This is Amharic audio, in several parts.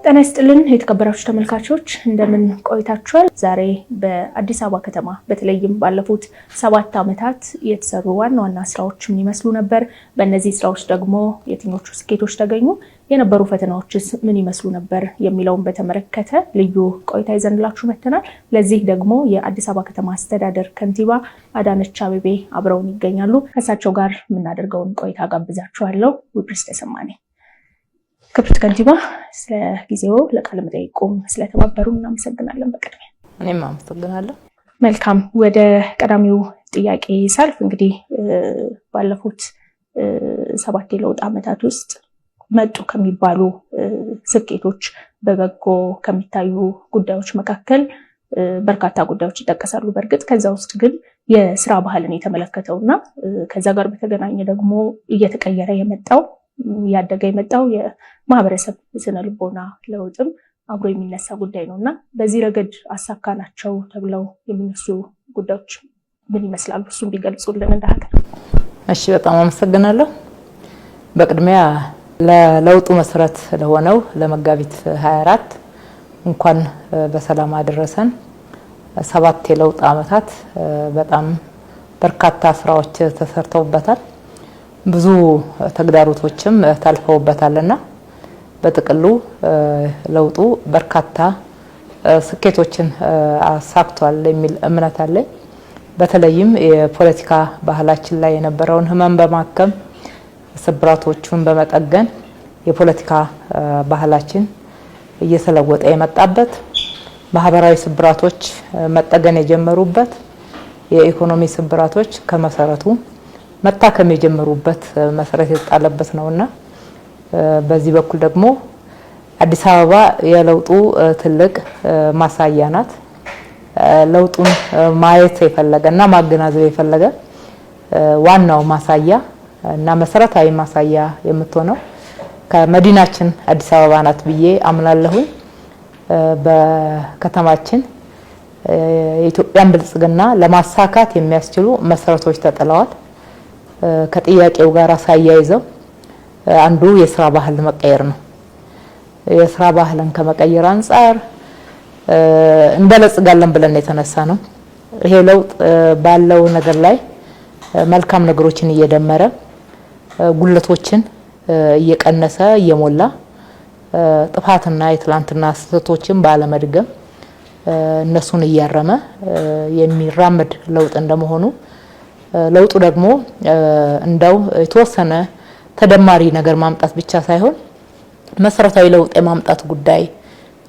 ጤና ይስጥልን የተከበራችሁ ተመልካቾች፣ እንደምን ቆይታችኋል? ዛሬ በአዲስ አበባ ከተማ በተለይም ባለፉት 7 ዓመታት የተሰሩ ዋና ዋና ስራዎች ምን ይመስሉ ነበር? በእነዚህ ስራዎች ደግሞ የትኞቹ ስኬቶች ተገኙ? የነበሩ ፈተናዎችስ ምን ይመስሉ ነበር? የሚለውን በተመለከተ ልዩ ቆይታ ይዘንላችሁ መጥተናል። ለዚህ ደግሞ የአዲስ አበባ ከተማ አስተዳደር ከንቲባ አዳነች አቤቤ አብረውን ይገኛሉ። ከእሳቸው ጋር የምናደርገውን ቆይታ ጋብዛችኋለሁ። ውብርስ ተሰማ ነኝ። ክብርት ከንቲባ፣ ስለ ጊዜው ለቃለ መጠይቁም ስለተባበሩ እናመሰግናለን። በቅድሚያ እኔም አመሰግናለሁ። መልካም፣ ወደ ቀዳሚው ጥያቄ ሳልፍ እንግዲህ ባለፉት 7 የለውጥ ዓመታት ውስጥ መጡ ከሚባሉ ስኬቶች፣ በበጎ ከሚታዩ ጉዳዮች መካከል በርካታ ጉዳዮች ይጠቀሳሉ። በእርግጥ ከዛ ውስጥ ግን የስራ ባህልን የተመለከተው እና ከዛ ጋር በተገናኘ ደግሞ እየተቀየረ የመጣው፣ እያደገ የመጣው የማህበረሰብ ስነ ልቦና ለውጥም አብሮ የሚነሳ ጉዳይ ነው እና በዚህ ረገድ አሳካናቸው ተብለው የሚነሱ ጉዳዮች ምን ይመስላሉ? እሱም ቢገልጹልን እንደ ሀገር። እሺ፣ በጣም አመሰግናለሁ። በቅድሚያ ለለውጡ መሰረት ለሆነው ለመጋቢት 24 እንኳን በሰላም አደረሰን። 7 የለውጥ ዓመታት በጣም በርካታ ስራዎች ተሰርተውበታል። ብዙ ተግዳሮቶችም ታልፈውበታልና በጥቅሉ ለውጡ በርካታ ስኬቶችን አሳክቷል የሚል እምነት አለኝ። በተለይም የፖለቲካ ባህላችን ላይ የነበረውን ሕመም በማከም፣ ስብራቶቹን በመጠገን የፖለቲካ ባህላችን እየተለወጠ የመጣበት፣ ማህበራዊ ስብራቶች መጠገን የጀመሩበት፣ የኢኮኖሚ ስብራቶች ከመሰረቱ መታከም የጀመሩበት መሰረት የተጣለበት ነውና በዚህ በኩል ደግሞ አዲስ አበባ የለውጡ ትልቅ ማሳያ ናት። ለውጡን ማየት የፈለገ እና ማገናዘብ የፈለገ ዋናው ማሳያ እና መሰረታዊ ማሳያ የምትሆነው ከመዲናችን አዲስ አበባ ናት ብዬ አምናለሁኝ። በከተማችን የኢትዮጵያን ብልጽግና ለማሳካት የሚያስችሉ መሰረቶች ተጥለዋል። ከጥያቄው ጋር ሳያይዘው አንዱ የስራ ባህል መቀየር ነው። የስራ ባህልን ከመቀየር አንጻር እንበለጽጋለን ብለን የተነሳ ነው። ይሄ ለውጥ ባለው ነገር ላይ መልካም ነገሮችን እየደመረ፣ ጉለቶችን እየቀነሰ እየሞላ፣ ጥፋትና የትላንትና ስህተቶችን ባለመድገም እነሱን እያረመ የሚራመድ ለውጥ እንደመሆኑ፣ ለውጡ ደግሞ እንደው የተወሰነ ተደማሪ ነገር ማምጣት ብቻ ሳይሆን መሰረታዊ ለውጥ የማምጣት ጉዳይ፣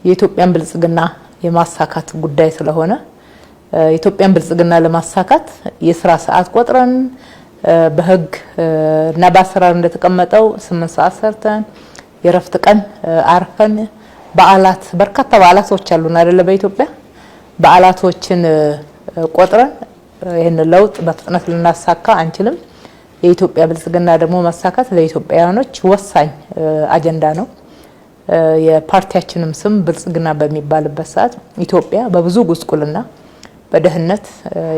የኢትዮጵያን ብልጽግና የማሳካት ጉዳይ ስለሆነ፣ የኢትዮጵያን ብልጽግና ለማሳካት የስራ ሰዓት ቆጥረን፣ በህግ እና በአሰራር እንደተቀመጠው 8 ሰዓት ሰርተን፣ የረፍት ቀን አርፈን፣ በዓላት፣ በርካታ በዓላቶች አሉን አይደለ? በኢትዮጵያ በዓላቶችን ቆጥረን ይህን ለውጥ በፍጥነት ልናሳካ አንችልም። የኢትዮጵያ ብልጽግና ደግሞ መሳካት ለኢትዮጵያውያኖች ወሳኝ አጀንዳ ነው። የፓርቲያችንም ስም ብልጽግና በሚባልበት ሰዓት ኢትዮጵያ በብዙ ጉስቁልና፣ በድህነት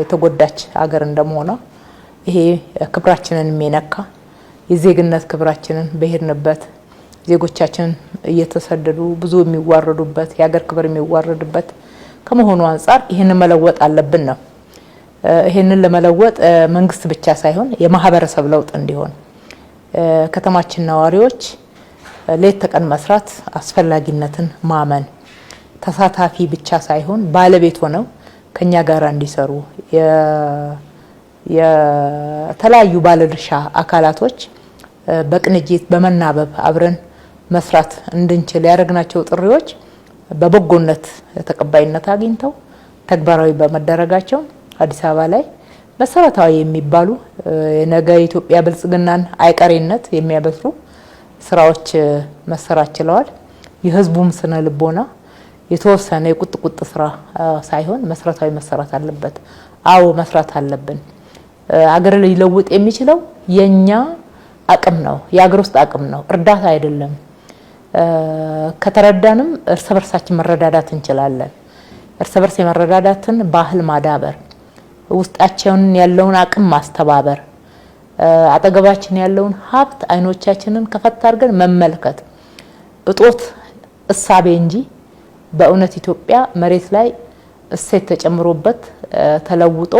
የተጎዳች ሀገር እንደመሆኗ፣ ይሄ ክብራችንን የሚነካ፣ የዜግነት ክብራችንን፣ በሄድንበት ዜጎቻችን እየተሰደዱ ብዙ የሚዋረዱበት፣ የሀገር ክብር የሚዋረድበት ከመሆኑ አንጻር ይህንን መለወጥ አለብን ነው። ይህንን ለመለወጥ መንግስት ብቻ ሳይሆን የማህበረሰብ ለውጥ እንዲሆን ከተማችን ነዋሪዎች ሌት ተቀን መስራት አስፈላጊነትን ማመን፣ ተሳታፊ ብቻ ሳይሆን ባለቤት ሆነው ከኛ ጋር እንዲሰሩ፣ የተለያዩ ባለድርሻ አካላቶች በቅንጅት፣ በመናበብ አብረን መስራት እንድንችል ያደረግናቸው ጥሪዎች በበጎነት ተቀባይነት አግኝተው ተግባራዊ በመደረጋቸው አዲስ አበባ ላይ መሰረታዊ የሚባሉ የነገ የኢትዮጵያ ብልጽግናን አይቀሬነት የሚያበስሩ ስራዎች መሰራት ችለዋል። የህዝቡም ስነ ልቦና የተወሰነ የቁጥቁጥ ስራ ሳይሆን መሰረታዊ መሰራት አለበት። አዎ፣ መስራት አለብን። አገር ሊለውጥ የሚችለው የኛ አቅም ነው፣ የአገር ውስጥ አቅም ነው፣ እርዳታ አይደለም። ከተረዳንም እርስ በርሳችን መረዳዳት እንችላለን። እርስ በርስ የመረዳዳትን ባህል ማዳበር፣ ውስጣቸውን ያለውን አቅም ማስተባበር፣ አጠገባችን ያለውን ሀብት አይኖቻችንን ከፈት አድርገን መመልከት፣ እጦት እሳቤ እንጂ በእውነት ኢትዮጵያ መሬት ላይ እሴት ተጨምሮበት ተለውጦ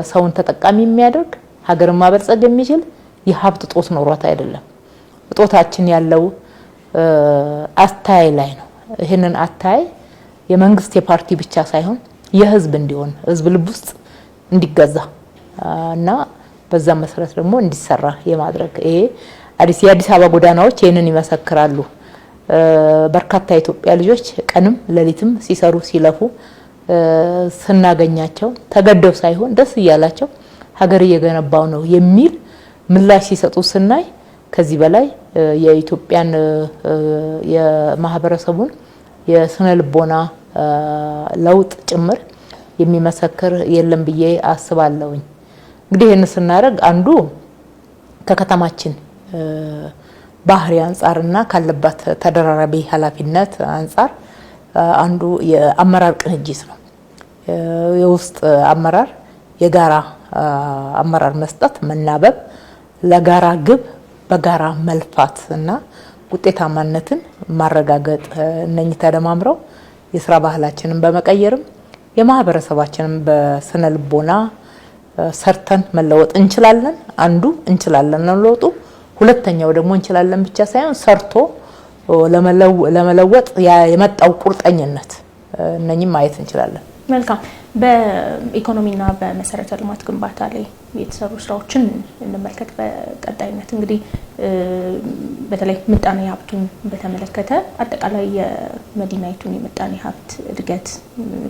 ሰውን ተጠቃሚ የሚያደርግ ሀገርን ማበልጸግ የሚችል የሀብት እጦት ኖሯት አይደለም። እጦታችን ያለው አታይ ላይ ነው። ይህንን አታይ የመንግስት የፓርቲ ብቻ ሳይሆን የህዝብ እንዲሆን፣ ህዝብ ልብ ውስጥ እንዲገዛ እና በዛ መሰረት ደግሞ እንዲሰራ የማድረግ፣ ይሄ አዲስ የአዲስ አበባ ጎዳናዎች ይህንን ይመሰክራሉ። በርካታ የኢትዮጵያ ልጆች ቀንም ሌሊትም ሲሰሩ ሲለፉ ስናገኛቸው ተገደው ሳይሆን ደስ እያላቸው ሀገር እየገነባው ነው የሚል ምላሽ ሲሰጡ ስናይ ከዚህ በላይ የኢትዮጵያን የማህበረሰቡን የስነ ልቦና ለውጥ ጭምር የሚመሰክር የለም ብዬ አስባለሁኝ። እንግዲህ ይህን ስናደርግ አንዱ ከከተማችን ባህሪ አንጻርና ካለባት ተደራራቢ ኃላፊነት አንጻር አንዱ የአመራር ቅንጅት ነው። የውስጥ አመራር የጋራ አመራር መስጠት፣ መናበብ፣ ለጋራ ግብ በጋራ መልፋት እና ውጤታማነትን ማረጋገጥ፣ እነኚህ ተደማምረው የስራ ባህላችንን በመቀየርም የማህበረሰባችንን በስነ ልቦና ሰርተን መለወጥ እንችላለን። አንዱ እንችላለን ነው ለውጡ። ሁለተኛው ደግሞ እንችላለን ብቻ ሳይሆን ሰርቶ ለመለወጥ የመጣው ቁርጠኝነት፣ እነኚህም ማየት እንችላለን። መልካም። በኢኮኖሚና በመሰረተ ልማት ግንባታ ላይ የተሰሩ ስራዎችን እንመልከት። በቀጣይነት እንግዲህ በተለይ ምጣኔ ሀብቱን በተመለከተ አጠቃላይ የመዲናይቱን የምጣኔ ሀብት እድገት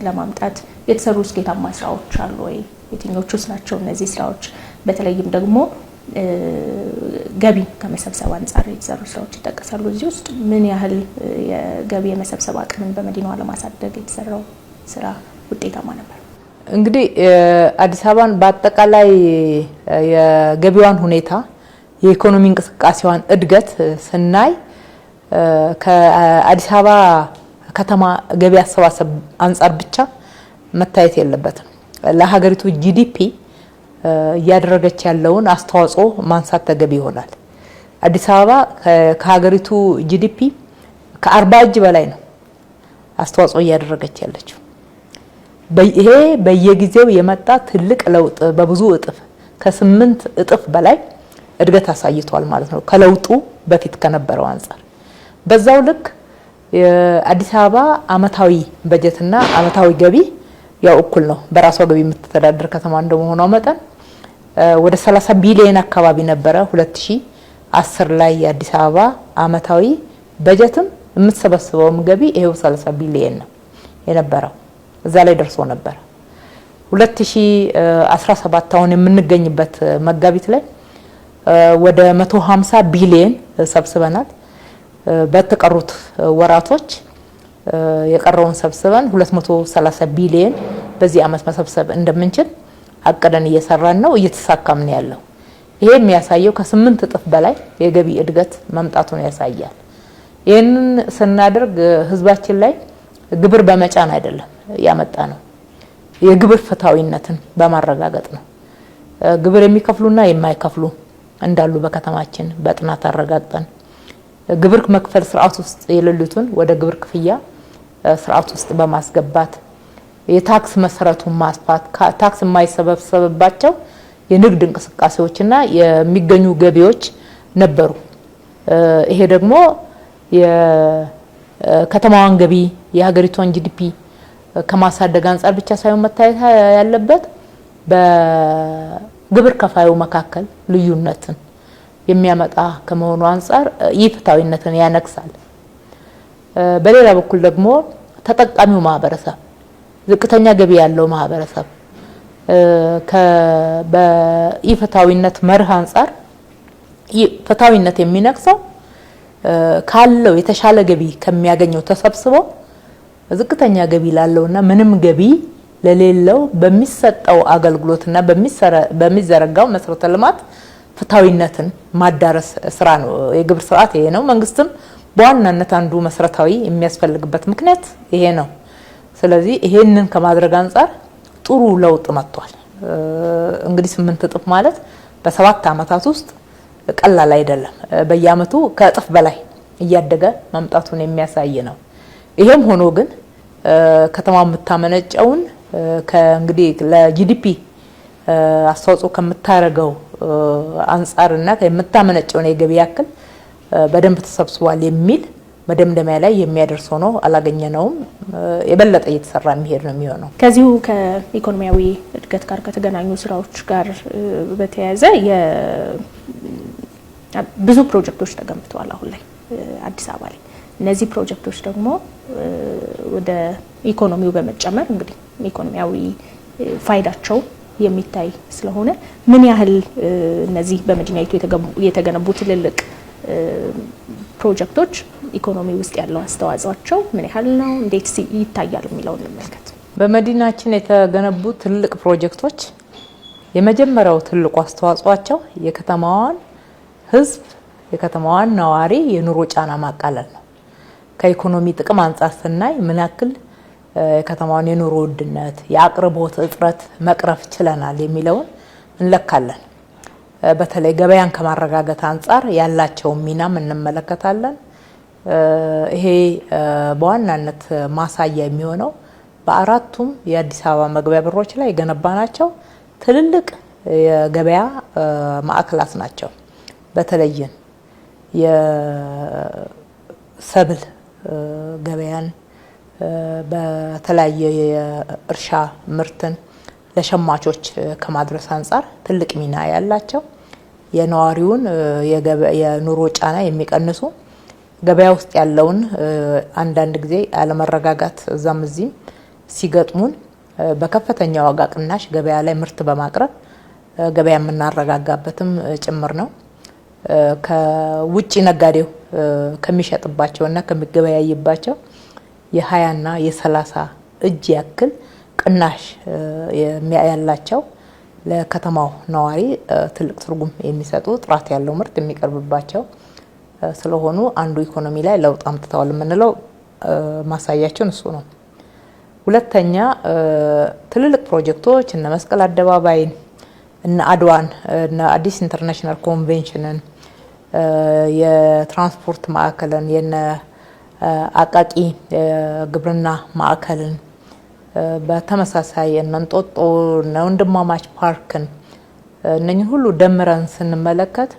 ለማምጣት የተሰሩ ስኬታማ ስራዎች አሉ ወይ? የትኞቹስ ናቸው እነዚህ ስራዎች? በተለይም ደግሞ ገቢ ከመሰብሰብ አንጻር የተሰሩ ስራዎች ይጠቀሳሉ። እዚህ ውስጥ ምን ያህል የገቢ የመሰብሰብ አቅምን በመዲናዋ ለማሳደግ የተሰራው ስራ ውጤታማ ነበር? እንግዲህ አዲስ አበባን በአጠቃላይ የገቢዋን ሁኔታ፣ የኢኮኖሚ እንቅስቃሴዋን እድገት ስናይ ከአዲስ አበባ ከተማ ገቢ አሰባሰብ አንጻር ብቻ መታየት የለበትም። ለሀገሪቱ GDP እያደረገች ያለውን አስተዋጽኦ ማንሳት ተገቢ ይሆናል። አዲስ አበባ ከሀገሪቱ GDP ከ40 እጅ በላይ ነው አስተዋጽኦ እያደረገች ያለችው። ይሄ በየጊዜው የመጣ ትልቅ ለውጥ፣ በብዙ እጥፍ፣ ከ8 እጥፍ በላይ እድገት አሳይቷል ማለት ነው ከለውጡ በፊት ከነበረው አንጻር። በዛው ልክ የአዲስ አበባ አመታዊ በጀትና አመታዊ ገቢ ያው እኩል ነው። በራሷ ገቢ የምትተዳደር ከተማ እንደመሆኗ መጠን ወደ 30 ቢሊዮን አካባቢ ነበረ 2010 ላይ የአዲስ አበባ አመታዊ በጀትም የምትሰበስበውም ገቢ ይሄው 30 ቢሊዮን ነው የነበረው። እዛ ላይ ደርሶ ነበር። 2017 አሁን የምንገኝበት መጋቢት ላይ ወደ 150 ቢሊዮን ሰብስበናል። በተቀሩት ወራቶች የቀረውን ሰብስበን 230 ቢሊዮን በዚህ አመት መሰብሰብ እንደምንችል አቅደን እየሰራን ነው። እየተሳካም ነው ያለው። ይሄ የሚያሳየው ከ8 እጥፍ በላይ የገቢ እድገት መምጣቱን ያሳያል። ይህንን ስናደርግ ህዝባችን ላይ ግብር በመጫን አይደለም ያመጣ ነው። የግብር ፍትሃዊነትን በማረጋገጥ ነው። ግብር የሚከፍሉና የማይከፍሉ እንዳሉ በከተማችን በጥናት አረጋግጠን ግብር መክፈል ስርዓት ውስጥ የሌሉትን ወደ ግብር ክፍያ ስርዓት ውስጥ በማስገባት፣ የታክስ መሰረቱን ማስፋት፣ ታክስ የማይሰበሰብባቸው የንግድ እንቅስቃሴዎችና የሚገኙ ገቢዎች ነበሩ። ይሄ ደግሞ የከተማዋን ገቢ፣ የሀገሪቷን GDP ከማሳደግ አንጻር ብቻ ሳይሆን መታየት ያለበት በግብር ከፋዩ መካከል ልዩነትን የሚያመጣ ከመሆኑ አንጻር ኢፍትሐዊነትን ያነግሳል። በሌላ በኩል ደግሞ ተጠቃሚው ማህበረሰብ፣ ዝቅተኛ ገቢ ያለው ማህበረሰብ በኢፍትሐዊነት መርህ አንጻር ፍትሐዊነት የሚነግሰው ካለው የተሻለ ገቢ ከሚያገኘው ተሰብስቦ ዝቅተኛ ገቢ ላለውና ምንም ገቢ ለሌለው በሚሰጠው አገልግሎትና በሚዘረጋው መሰረተ ልማት ፍትሐዊነትን ማዳረስ ስራ ነው። የግብር ስርዓት ይሄ ነው። መንግስትም በዋናነት አንዱ መሰረታዊ የሚያስፈልግበት ምክንያት ይሄ ነው። ስለዚህ ይሄንን ከማድረግ አንጻር ጥሩ ለውጥ መጥቷል። እንግዲህ 8 እጥፍ ማለት በ7 ዓመታት ውስጥ ቀላል አይደለም። በየአመቱ ከእጥፍ በላይ እያደገ መምጣቱን የሚያሳይ ነው። ይሄም ሆኖ ግን ከተማ የምታመነጨውን ከእንግዲህ ለ GDP አስተዋጽኦ ከምታደርገው አንጻርና የምታመነጨውን የገቢ ያክል በደንብ ተሰብስቧል የሚል መደምደሚያ ላይ የሚያደርስ ሆኖ አላገኘነውም። የበለጠ እየተሰራ የሚሄድ ነው የሚሆነው። ከዚሁ ከኢኮኖሚያዊ እድገት ጋር ከተገናኙ ስራዎች ጋር በተያያዘ ብዙ ፕሮጀክቶች ተገንብተዋል አሁን ላይ አዲስ አበባ ላይ። እነዚህ ፕሮጀክቶች ደግሞ ወደ ኢኮኖሚው በመጨመር እንግዲህ ኢኮኖሚያዊ ፋይዳቸው የሚታይ ስለሆነ ምን ያህል እነዚህ በመዲናይቱ የተገነቡ ትልልቅ ፕሮጀክቶች ኢኮኖሚ ውስጥ ያለው አስተዋጽኦቸው ምን ያህል ነው፣ እንዴት ይታያል የሚለውን እንመልከት። በመዲናችን የተገነቡ ትልቅ ፕሮጀክቶች የመጀመሪያው ትልቁ አስተዋጽኦቸው የከተማዋን ሕዝብ የከተማዋን ነዋሪ የኑሮ ጫና ማቃለል ነው። ከኢኮኖሚ ጥቅም አንጻር ስናይ ምን ያክል የከተማዋን የኑሮ ውድነት፣ የአቅርቦት እጥረት መቅረፍ ችለናል የሚለውን እንለካለን። በተለይ ገበያን ከማረጋገጥ አንጻር ያላቸውን ሚናም እንመለከታለን። ይሄ በዋናነት ማሳያ የሚሆነው በአራቱም የአዲስ አበባ መግቢያ በሮች ላይ የገነባናቸው ትልልቅ የገበያ ማዕከላት ናቸው። በተለይም የሰብል ገበያን በተለያየ የእርሻ ምርትን ለሸማቾች ከማድረስ አንጻር ትልቅ ሚና ያላቸው፣ የነዋሪውን የኑሮ ጫና የሚቀንሱ፣ ገበያ ውስጥ ያለውን አንዳንድ ጊዜ አለመረጋጋት እዛም እዚህም ሲገጥሙን በከፍተኛ ዋጋ ቅናሽ ገበያ ላይ ምርት በማቅረብ ገበያ የምናረጋጋበትም ጭምር ነው። ከውጭ ነጋዴው ከሚሸጥባቸውና ከሚገበያይባቸው የ20ና የ30 እጅ ያክል ቅናሽ ያላቸው፣ ለከተማው ነዋሪ ትልቅ ትርጉም የሚሰጡ፣ ጥራት ያለው ምርት የሚቀርብባቸው ስለሆኑ አንዱ ኢኮኖሚ ላይ ለውጥ አምጥተዋል የምንለው ማሳያችን እሱ ነው። ሁለተኛ፣ ትልልቅ ፕሮጀክቶች እነ መስቀል አደባባይን፣ እነ አድዋን፣ እነ አዲስ ኢንተርናሽናል ኮንቬንሽንን፣ የትራንስፖርት ማዕከልን፣ የነ አቃቂ ግብርና ማዕከልን፣ በተመሳሳይ እነ እንጦጦ፣ እነ ወንድማማች ፓርክን፣ እነኝህ ሁሉ ደምረን ስንመለከት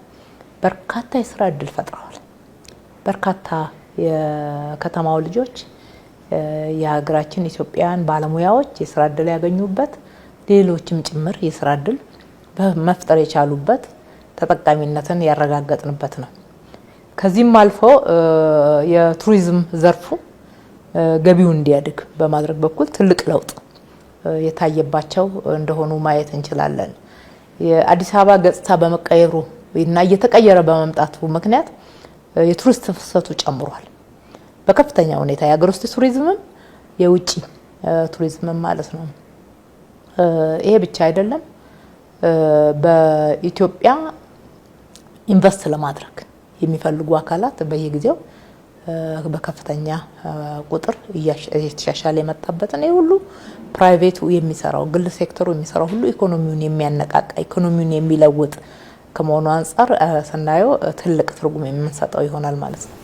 በርካታ የስራ እድል ፈጥረዋል። በርካታ የከተማው ልጆች፣ የሀገራችን ኢትዮጵያውያን ባለሙያዎች የስራ እድል ያገኙበት፣ ሌሎችም ጭምር የስራ እድል መፍጠር የቻሉበት፣ ተጠቃሚነትን ያረጋገጥንበት ነው። ከዚህም አልፎ የቱሪዝም ዘርፉ ገቢው እንዲያድግ በማድረግ በኩል ትልቅ ለውጥ የታየባቸው እንደሆኑ ማየት እንችላለን። የአዲስ አበባ ገጽታ በመቀየሩ እና እየተቀየረ በመምጣቱ ምክንያት የቱሪስት ፍሰቱ ጨምሯል በከፍተኛ ሁኔታ፣ የሀገር ውስጥ ቱሪዝምም የውጭ ቱሪዝምም ማለት ነው። ይሄ ብቻ አይደለም። በኢትዮጵያ ኢንቨስት ለማድረግ የሚፈልጉ አካላት በየጊዜው በከፍተኛ ቁጥር እየተሻሻለ የመጣበትን፣ ይህ ሁሉ private ኡ የሚሰራው፣ ግል ሴክተሩ የሚሰራው ሁሉ ኢኮኖሚውን የሚያነቃቃ፣ ኢኮኖሚውን የሚለውጥ ከመሆኑ አንጻር ስናየው ትልቅ ትርጉም የምንሰጠው ይሆናል ማለት ነው።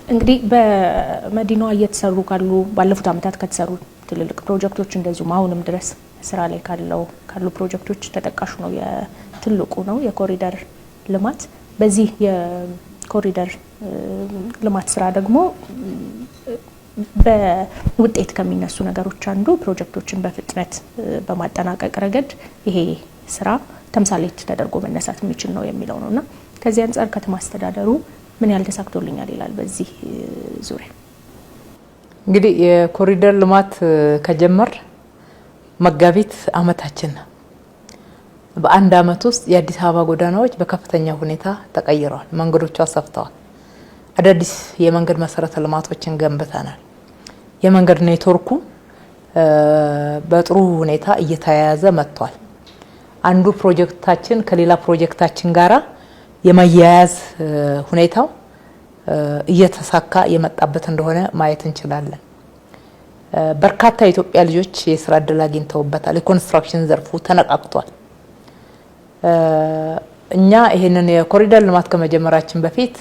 እንግዲህ በመዲናዋ እየተሰሩ ካሉ፣ ባለፉት ዓመታት ከተሰሩ ትልልቅ ፕሮጀክቶች እንደዚሁም አሁንም ድረስ ስራ ላይ ካሉ ፕሮጀክቶች ተጠቃሹ ነው የትልቁ ነው የኮሪደር ልማት። በዚህ የኮሪደር ልማት ስራ ደግሞ በውጤት ከሚነሱ ነገሮች አንዱ ፕሮጀክቶችን በፍጥነት በማጠናቀቅ ረገድ ይሄ ስራ ተምሳሌት ተደርጎ መነሳት የሚችል ነው የሚለው ነው። እና ከዚህ አንጻር ከተማ አስተዳደሩ ምን ያህል ተሳክቶልኛል ይላል በዚህ ዙሪያ? እንግዲህ የኮሪደር ልማት ከጀመር መጋቢት አመታችን ነው። በአንድ አመት ውስጥ የአዲስ አበባ ጎዳናዎች በከፍተኛ ሁኔታ ተቀይረዋል። መንገዶቿ ሰፍተዋል። አዳዲስ የመንገድ መሰረተ ልማቶችን ገንብተናል። የመንገድ ኔትወርኩ በጥሩ ሁኔታ እየተያያዘ መጥቷል። አንዱ ፕሮጀክታችን ከሌላ ፕሮጀክታችን ጋራ የመያያዝ ሁኔታው እየተሳካ የመጣበት እንደሆነ ማየት እንችላለን። በርካታ የኢትዮጵያ ልጆች የስራ እድል አግኝተውበታል። የኮንስትራክሽን ዘርፉ ተነቃቅቷል። እኛ ይህንን የኮሪደር ልማት ከመጀመራችን በፊት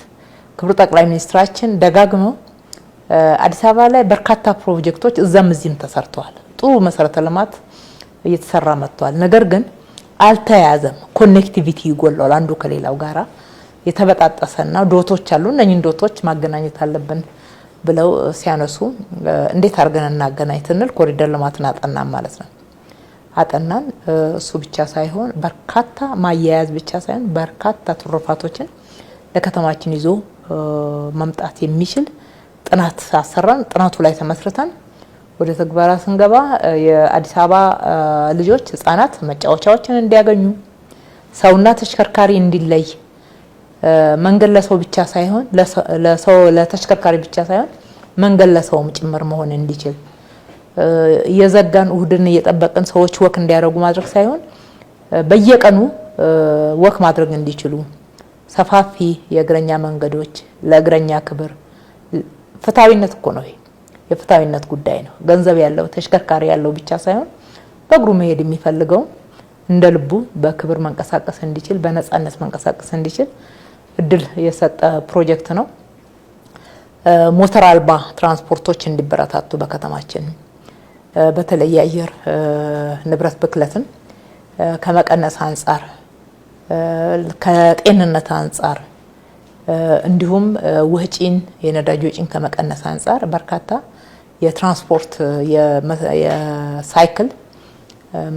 ክቡር ጠቅላይ ሚኒስትራችን ደጋግመው አዲስ አበባ ላይ በርካታ ፕሮጀክቶች እዛም እዚህም ተሰርተዋል። ጥሩ መሰረተ ልማት እየተሰራ መጥቷል። ነገር ግን አልተያያዘም። Connectivity ይጎለዋል። አንዱ ከሌላው ጋራ የተበጣጠሰና dot ኦች አሉ። እነኝን dot ኦች ማገናኘት አለብን ብለው ሲያነሱ እንዴት አድርገን እናገናኝ ስንል ኮሪደር ልማትን አጠናን ማለት ነው። አጠናን። እሱ ብቻ ሳይሆን በርካታ ማያያዝ ብቻ ሳይሆን በርካታ ትሩፋቶችን ለከተማችን ይዞ መምጣት የሚችል ጥናት አሰራን። ጥናቱ ላይ ተመስርተን ወደ ተግባራ ስንገባ የአዲስ አበባ ልጆች፣ ህጻናት መጫወቻዎችን እንዲያገኙ፣ ሰውና ተሽከርካሪ እንዲለይ፣ መንገድ ለሰው ብቻ ሳይሆን ለሰው ለተሽከርካሪ ብቻ ሳይሆን መንገድ ለሰውም ጭምር መሆን እንዲችል፣ እየዘጋን እሁድን እየጠበቅን ሰዎች walk እንዲያደርጉ ማድረግ ሳይሆን በየቀኑ walk ማድረግ እንዲችሉ ሰፋፊ የእግረኛ መንገዶች ለእግረኛ ክብር፣ ፍትሃዊነት እኮ ነው ይሄ፣ የፍትሃዊነት ጉዳይ ነው። ገንዘብ ያለው ተሽከርካሪ ያለው ብቻ ሳይሆን በእግሩ መሄድ የሚፈልገው እንደ ልቡ በክብር መንቀሳቀስ እንዲችል፣ በነፃነት መንቀሳቀስ እንዲችል እድል የሰጠ ፕሮጀክት ነው። ሞተር አልባ ትራንስፖርቶች እንዲበረታቱ በከተማችን በተለይ የአየር ንብረት ብክለትን ከመቀነስ አንጻር፣ ከጤንነት አንጻር፣ እንዲሁም ወጪን የነዳጅ ወጪን ከመቀነስ አንጻር በርካታ የትራንስፖርት የሳይክል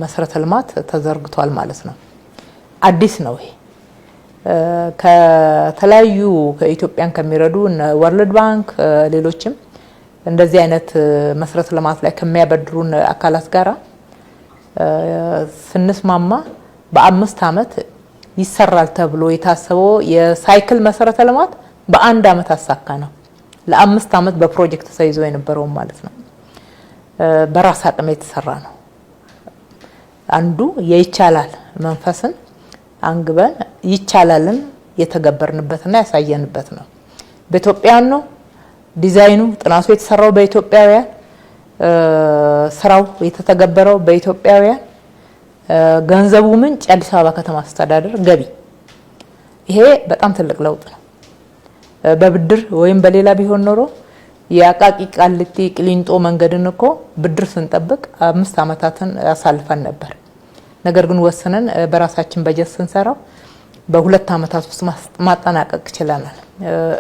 መሰረተ ልማት ተዘርግቷል ማለት ነው። አዲስ ነው ይሄ። ከተለያዩ ከኢትዮጵያን ከሚረዱ World Bank፣ ሌሎችም እንደዚህ አይነት መሰረተ ልማት ላይ ከሚያበድሩን አካላት ጋራ ስንስማማ በ5 አመት ይሰራል ተብሎ የታሰበው የሳይክል መሰረተ ልማት በአንድ አመት አሳካነው። ለ5 አመት በፕሮጀክት ተይዞ የነበረው ማለት ነው። በራስ አቅም የተሰራ ነው። አንዱ የይቻላል መንፈስን አንግበን ይቻላልን የተገበርንበትና ያሳየንበት ነው። በኢትዮጵያውያን ነው ዲዛይኑ፣ ጥናቱ የተሰራው በኢትዮጵያውያን፣ ስራው የተተገበረው በኢትዮጵያውያን፣ ገንዘቡ ምንጭ የአዲስ አበባ ከተማ አስተዳደር ገቢ። ይሄ በጣም ትልቅ ለውጥ ነው። በብድር ወይም በሌላ ቢሆን ኖሮ የአቃቂ ቃሊቲ ቅሊንጦ መንገድን እኮ ብድር ስንጠብቅ 5 ዓመታትን አሳልፈን ነበር። ነገር ግን ወስነን በራሳችን በጀት ስንሰራው በ2 ዓመታት ውስጥ ማጠናቀቅ ችለናል።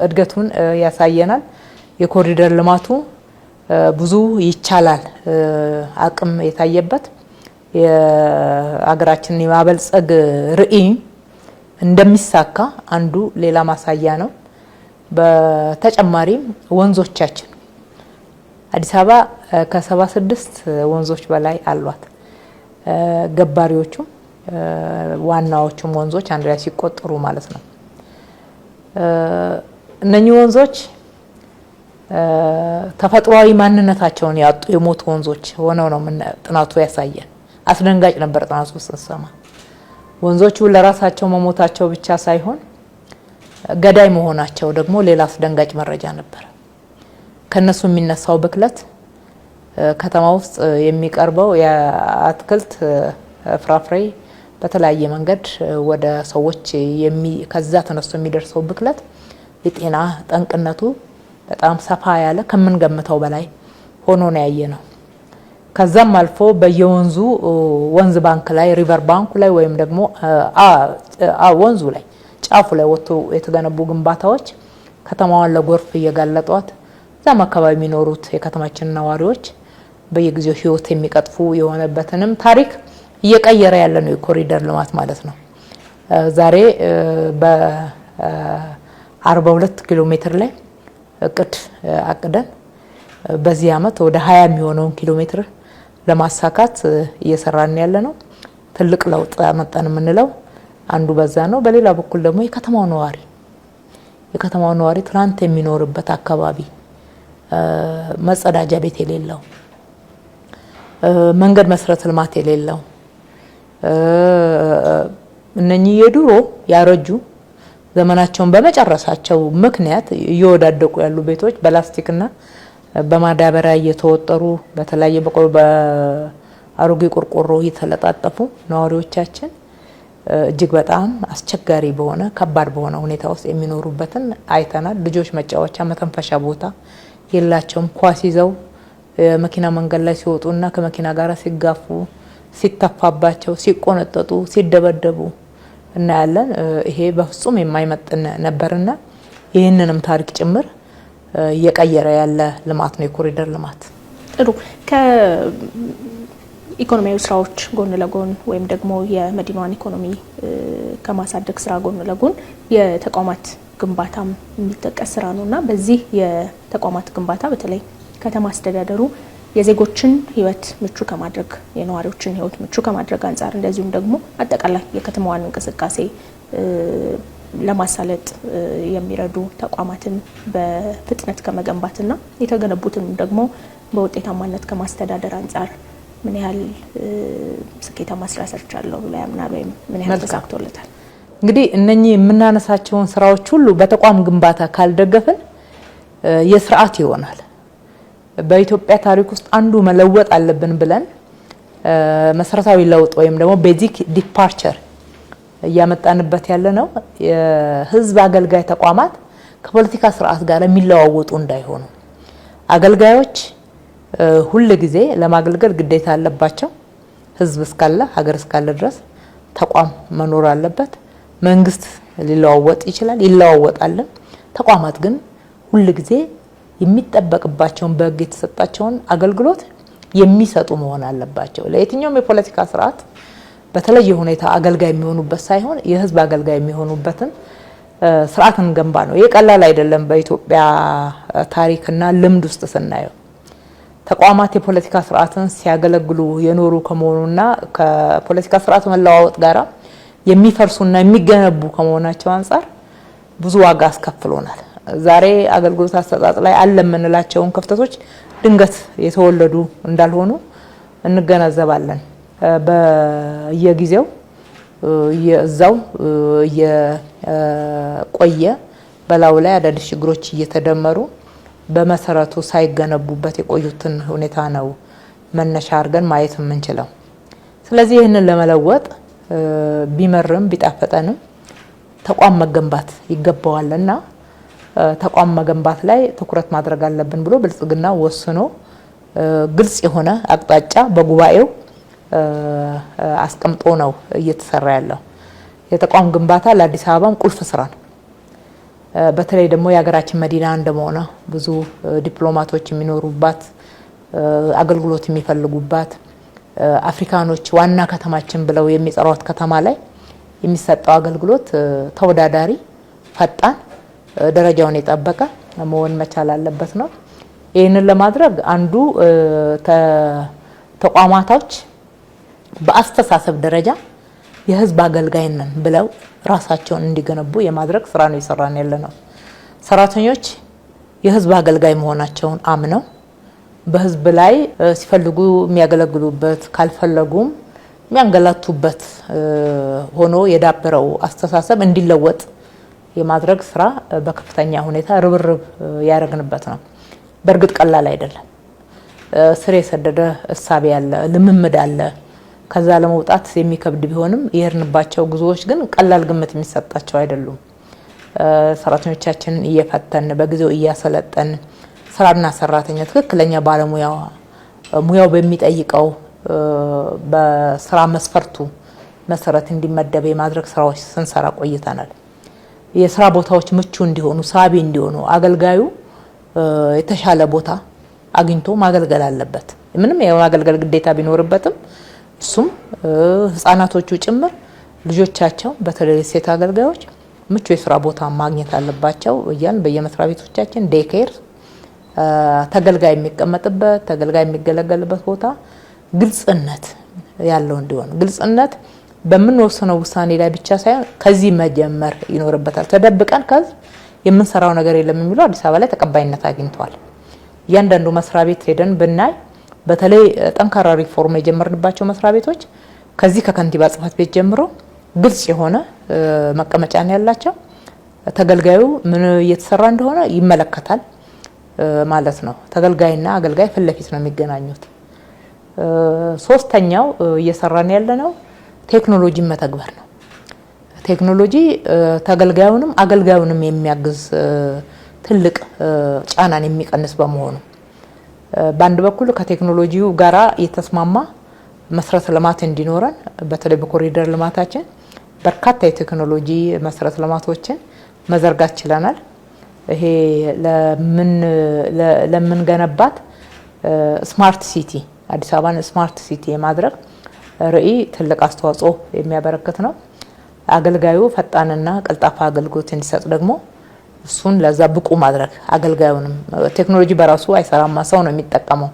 እድገቱን ያሳየናል። የኮሪደር ልማቱ ብዙ ይቻላል አቅም የታየበት፣ የሀገራችንን የማበልጸግ ራዕይ እንደሚሳካ አንዱ ሌላ ማሳያ ነው። በተጨማሪም ወንዞቻችን፣ አዲስ አበባ ከ76 ወንዞች በላይ አሏት። ገባሪዎቹም ዋናዎቹም ወንዞች አንድ ላይ ሲቆጠሩ ማለት ነው። እነኚህ ወንዞች ተፈጥሯዊ ማንነታቸውን ያጡ የሞቱ ወንዞች ሆነው ነው ጥናቱ ያሳየን። አስደንጋጭ ነበር ጥናቱ ስንሰማ። ወንዞቹ ለራሳቸው መሞታቸው ብቻ ሳይሆን ገዳይ መሆናቸው ደግሞ ሌላ አስደንጋጭ መረጃ ነበር። ከነሱ የሚነሳው ብክለት፣ ከተማ ውስጥ የሚቀርበው የአትክልት ፍራፍሬ በተለያየ መንገድ ወደ ሰዎች ከዛ ተነስቶ የሚደርሰው ብክለት የጤና ጠንቅነቱ በጣም ሰፋ ያለ ከምንገምተው በላይ ሆኖ ነው ያየነው። ከዛም አልፎ በየወንዙ ወንዝ ባንክ ላይ፣ river bank ኡ ላይ ወይም ደግሞ ወንዙ ላይ ጫፉ ላይ ወጥቶ የተገነቡ ግንባታዎች ከተማዋን ለጎርፍ እየጋለጧት እዛም አካባቢ የሚኖሩት የከተማችን ነዋሪዎች በየጊዜው ሕይወት የሚቀጥፉ የሆነበትንም ታሪክ እየቀየረ ያለ ነው የኮሪደር ልማት ማለት ነው። ዛሬ በ42 ኪሎ ሜትር ላይ እቅድ አቅደን በዚህ አመት ወደ 20 የሚሆነውን ኪሎ ሜትር ለማሳካት እየሰራን ያለ ነው። ትልቅ ለውጥ አመጣን የምንለው አንዱ በዛ ነው። በሌላ በኩል ደግሞ የከተማው ነዋሪ ትናንት የሚኖርበት አካባቢ መጸዳጃ ቤት የሌለው፣ መንገድ መሰረተ ልማት የሌለው፣ እነኚህ የድሮ ያረጁ ዘመናቸውን በመጨረሳቸው ምክንያት እየወዳደቁ ያሉ ቤቶች በላስቲክና በማዳበሪያ እየተወጠሩ በተለያየ በአሮጌ ቆርቆሮ እየተለጣጠፉ ነዋሪዎቻችን እጅግ በጣም አስቸጋሪ በሆነ ከባድ በሆነ ሁኔታ ውስጥ የሚኖሩበትን አይተናል። ልጆች መጫወቻ መተንፈሻ ቦታ የላቸውም። ኳስ ይዘው መኪና መንገድ ላይ ሲወጡና ከመኪና ጋር ሲጋፉ፣ ሲተፋባቸው፣ ሲቆነጠጡ፣ ሲደበደቡ እናያለን። ይሄ በፍጹም የማይመጥን ነበርና ይህንንም ታሪክ ጭምር እየቀየረ ያለ ልማት ነው የኮሪደር ልማት። ጥሩ። ከኢኮኖሚያዊ ስራዎች ጎን ለጎን ወይም ደግሞ የመዲናዋን ኢኮኖሚ ከማሳደግ ስራ ጎን ለጎን የተቋማት ግንባታም የሚጠቀስ ስራ ነው እና በዚህ የተቋማት ግንባታ በተለይ ከተማ አስተዳደሩ የዜጎችን ሕይወት ምቹ ከማድረግ፣ የነዋሪዎችን ሕይወት ምቹ ከማድረግ አንጻር እንደዚሁም ደግሞ አጠቃላይ የከተማዋን እንቅስቃሴ ለማሳለጥ የሚረዱ ተቋማትን በፍጥነት ከመገንባትና የተገነቡትን ደግሞ በውጤታማነት ከማስተዳደር አንጻር ምን ያህል ስኬታማ ስራ ሰርቻለሁ ብሎ ያምናል ወይም ምን ያህል ተሳክቶለታል? እንግዲህ እነኚህ የምናነሳቸውን ስራዎች ሁሉ በተቋም ግንባታ ካልደገፍን የስርዓት ይሆናል። በኢትዮጵያ ታሪክ ውስጥ አንዱ መለወጥ አለብን ብለን መሰረታዊ ለውጥ ወይም ደግሞ basic departure እያመጣንበት ያለ ነው፣ የህዝብ አገልጋይ ተቋማት ከፖለቲካ ስርዓት ጋር የሚለዋወጡ እንዳይሆኑ። አገልጋዮች ሁል ጊዜ ለማገልገል ግዴታ አለባቸው። ህዝብ እስካለ፣ ሀገር እስካለ ድረስ ተቋም መኖር አለበት። መንግስት ሊለዋወጥ ይችላል፣ ይለዋወጣልም። ተቋማት ግን ሁል ጊዜ የሚጠበቅባቸውን፣ በህግ የተሰጣቸውን አገልግሎት የሚሰጡ መሆን አለባቸው። ለየትኛውም የፖለቲካ ስርዓት በተለየ ሁኔታ አገልጋይ የሚሆኑበት ሳይሆን የህዝብ አገልጋይ የሚሆኑበትን ስርዓት እንገንባ ነው። ይህ ቀላል አይደለም። በኢትዮጵያ ታሪክና ልምድ ውስጥ ስናየው ተቋማት የፖለቲካ ስርዓትን ሲያገለግሉ የኖሩ ከመሆኑና ከፖለቲካ ስርዓት መለዋወጥ ጋራ የሚፈርሱና የሚገነቡ ከመሆናቸው አንጻር ብዙ ዋጋ አስከፍሎናል። ዛሬ አገልግሎት አሰጣጥ ላይ አለ የምንላቸውን ክፍተቶች ድንገት የተወለዱ እንዳልሆኑ እንገነዘባለን። በየጊዜው እዛው እየቆየ በላዩ ላይ አዳዲስ ችግሮች እየተደመሩ በመሰረቱ ሳይገነቡበት የቆዩትን ሁኔታ ነው መነሻ አድርገን ማየት የምንችለው። ስለዚህ ይህንን ለመለወጥ ቢመርም ቢጣፈጠንም ተቋም መገንባት ይገባዋልና ተቋም መገንባት ላይ ትኩረት ማድረግ አለብን ብሎ ብልጽግና ወስኖ ግልጽ የሆነ አቅጣጫ በጉባኤው አስቀምጦ ነው እየተሰራ ያለው። የተቋም ግንባታ ለአዲስ አበባም ቁልፍ ስራ ነው። በተለይ ደግሞ የሀገራችን መዲና እንደመሆኗ፣ ብዙ ዲፕሎማቶች የሚኖሩባት፣ አገልግሎት የሚፈልጉባት፣ አፍሪካኖች ዋና ከተማችን ብለው የሚጠሯት ከተማ ላይ የሚሰጠው አገልግሎት ተወዳዳሪ፣ ፈጣን፣ ደረጃውን የጠበቀ መሆን መቻል አለበት ነው። ይህንን ለማድረግ አንዱ ተቋማቶች በአስተሳሰብ ደረጃ የህዝብ አገልጋይ ነን ብለው ራሳቸውን እንዲገነቡ የማድረግ ስራ ነው የሰራን ያለ ነው። ሰራተኞች የህዝብ አገልጋይ መሆናቸውን አምነው በህዝብ ላይ ሲፈልጉ የሚያገለግሉበት፣ ካልፈለጉም የሚያንገላቱበት ሆኖ የዳበረው አስተሳሰብ እንዲለወጥ የማድረግ ስራ በከፍተኛ ሁኔታ ርብርብ ያደረግንበት ነው። በእርግጥ ቀላል አይደለም። ስር የሰደደ እሳቤ አለ፣ ልምምድ አለ። ከዛ ለመውጣት የሚከብድ ቢሆንም የሄድንባቸው ጉዞዎች ግን ቀላል ግምት የሚሰጣቸው አይደሉም። ሰራተኞቻችንን እየፈተን፣ በጊዜው እያሰለጠን፣ ስራና ሰራተኛ ትክክለኛ ባለሙያ ሙያው በሚጠይቀው በስራ መስፈርቱ መሰረት እንዲመደብ የማድረግ ስራዎች ስንሰራ ቆይተናል። የስራ ቦታዎች ምቹ እንዲሆኑ፣ ሳቢ እንዲሆኑ አገልጋዩ የተሻለ ቦታ አግኝቶ ማገልገል አለበት። ምንም የማገልገል ግዴታ ቢኖርበትም እሱም ህጻናቶቹ ጭምር ልጆቻቸው በተለይ ሴት አገልጋዮች ምቹ የስራ ቦታ ማግኘት አለባቸው እያልን በየመስሪያ ቤቶቻችን daycare፣ ተገልጋይ የሚቀመጥበት፣ ተገልጋይ የሚገለገልበት ቦታ ግልጽነት ያለው እንዲሆን፣ ግልጽነት በምንወስነው ውሳኔ ላይ ብቻ ሳይሆን ከዚህ መጀመር ይኖርበታል። ተደብቀን ከዚህ የምንሰራው ነገር የለም የሚለው አዲስ አበባ ላይ ተቀባይነት አግኝቷል። እያንዳንዱ መስሪያ ቤት ሄደን ብናይ፣ በተለይ ጠንካራ ሪፎርም የጀመርንባቸው መስሪያ ቤቶች ከዚህ ከከንቲባ ጽሕፈት ቤት ጀምሮ ግልጽ የሆነ መቀመጫ ነው ያላቸው። ተገልጋዩ ምን እየተሰራ እንደሆነ ይመለከታል ማለት ነው። ተገልጋይና አገልጋይ ፊት ለፊት ነው የሚገናኙት። ሶስተኛው እየሰራን ያለ ነው ቴክኖሎጂን መተግበር ነው። ቴክኖሎጂ ተገልጋዩንም አገልጋዩንም የሚያግዝ ትልቅ ጫናን የሚቀንስ በመሆኑ በአንድ በኩል ከቴክኖሎጂው ጋራ የተስማማ መሰረተ ልማት እንዲኖረን በተለይ በኮሪደር ልማታችን በርካታ የቴክኖሎጂ መሰረተ ልማቶችን መዘርጋት ችለናል። ይሄ ለምንገነባት smart city፣ አዲስ አበባን smart city የማድረግ ራዕይ ትልቅ አስተዋጽኦ የሚያበረክት ነው። አገልጋዩ ፈጣንና ቀልጣፋ አገልግሎት እንዲሰጥ ደግሞ እሱን ለዛ ብቁ ማድረግ፣ አገልጋዩንም ቴክኖሎጂ በራሱ አይሰራማ፣ ሰው ነው የሚጠቀመው።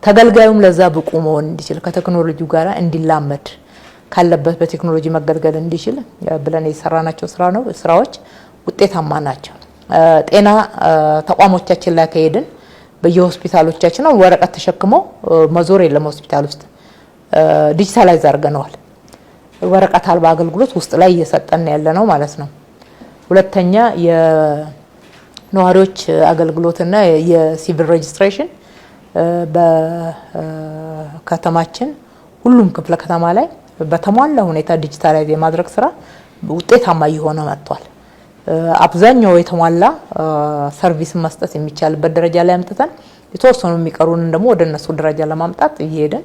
ተገልጋዩም ለዛ ብቁ መሆን እንዲችል፣ ከቴክኖሎጂው ጋር እንዲላመድ፣ ካለበት በቴክኖሎጂ መገልገል እንዲችል ብለን የሰራናቸው ስራዎች ውጤታማ ናቸው። ጤና ተቋሞቻችን ላይ ከሄድን በየሆስፒታሎቻችን ወረቀት ተሸክሞ መዞር የለም። ሆስፒታል ውስጥ digitalize አድርገነዋል። ወረቀት አልባ አገልግሎት ውስጥ ላይ እየሰጠን ያለ ነው ማለት ነው። ሁለተኛ የነዋሪዎች አገልግሎትና የ civil registration በከተማችን ሁሉም ክፍለ ከተማ ላይ በተሟላ ሁኔታ digitalize የማድረግ ስራ ውጤታማ እየሆነ መጥቷል። አብዛኛው የተሟላ service መስጠት የሚቻልበት ደረጃ ላይ አምጥተን የተወሰኑ የሚቀሩንን ደግሞ ወደ እነሱ ደረጃ ለማምጣት እየሄድን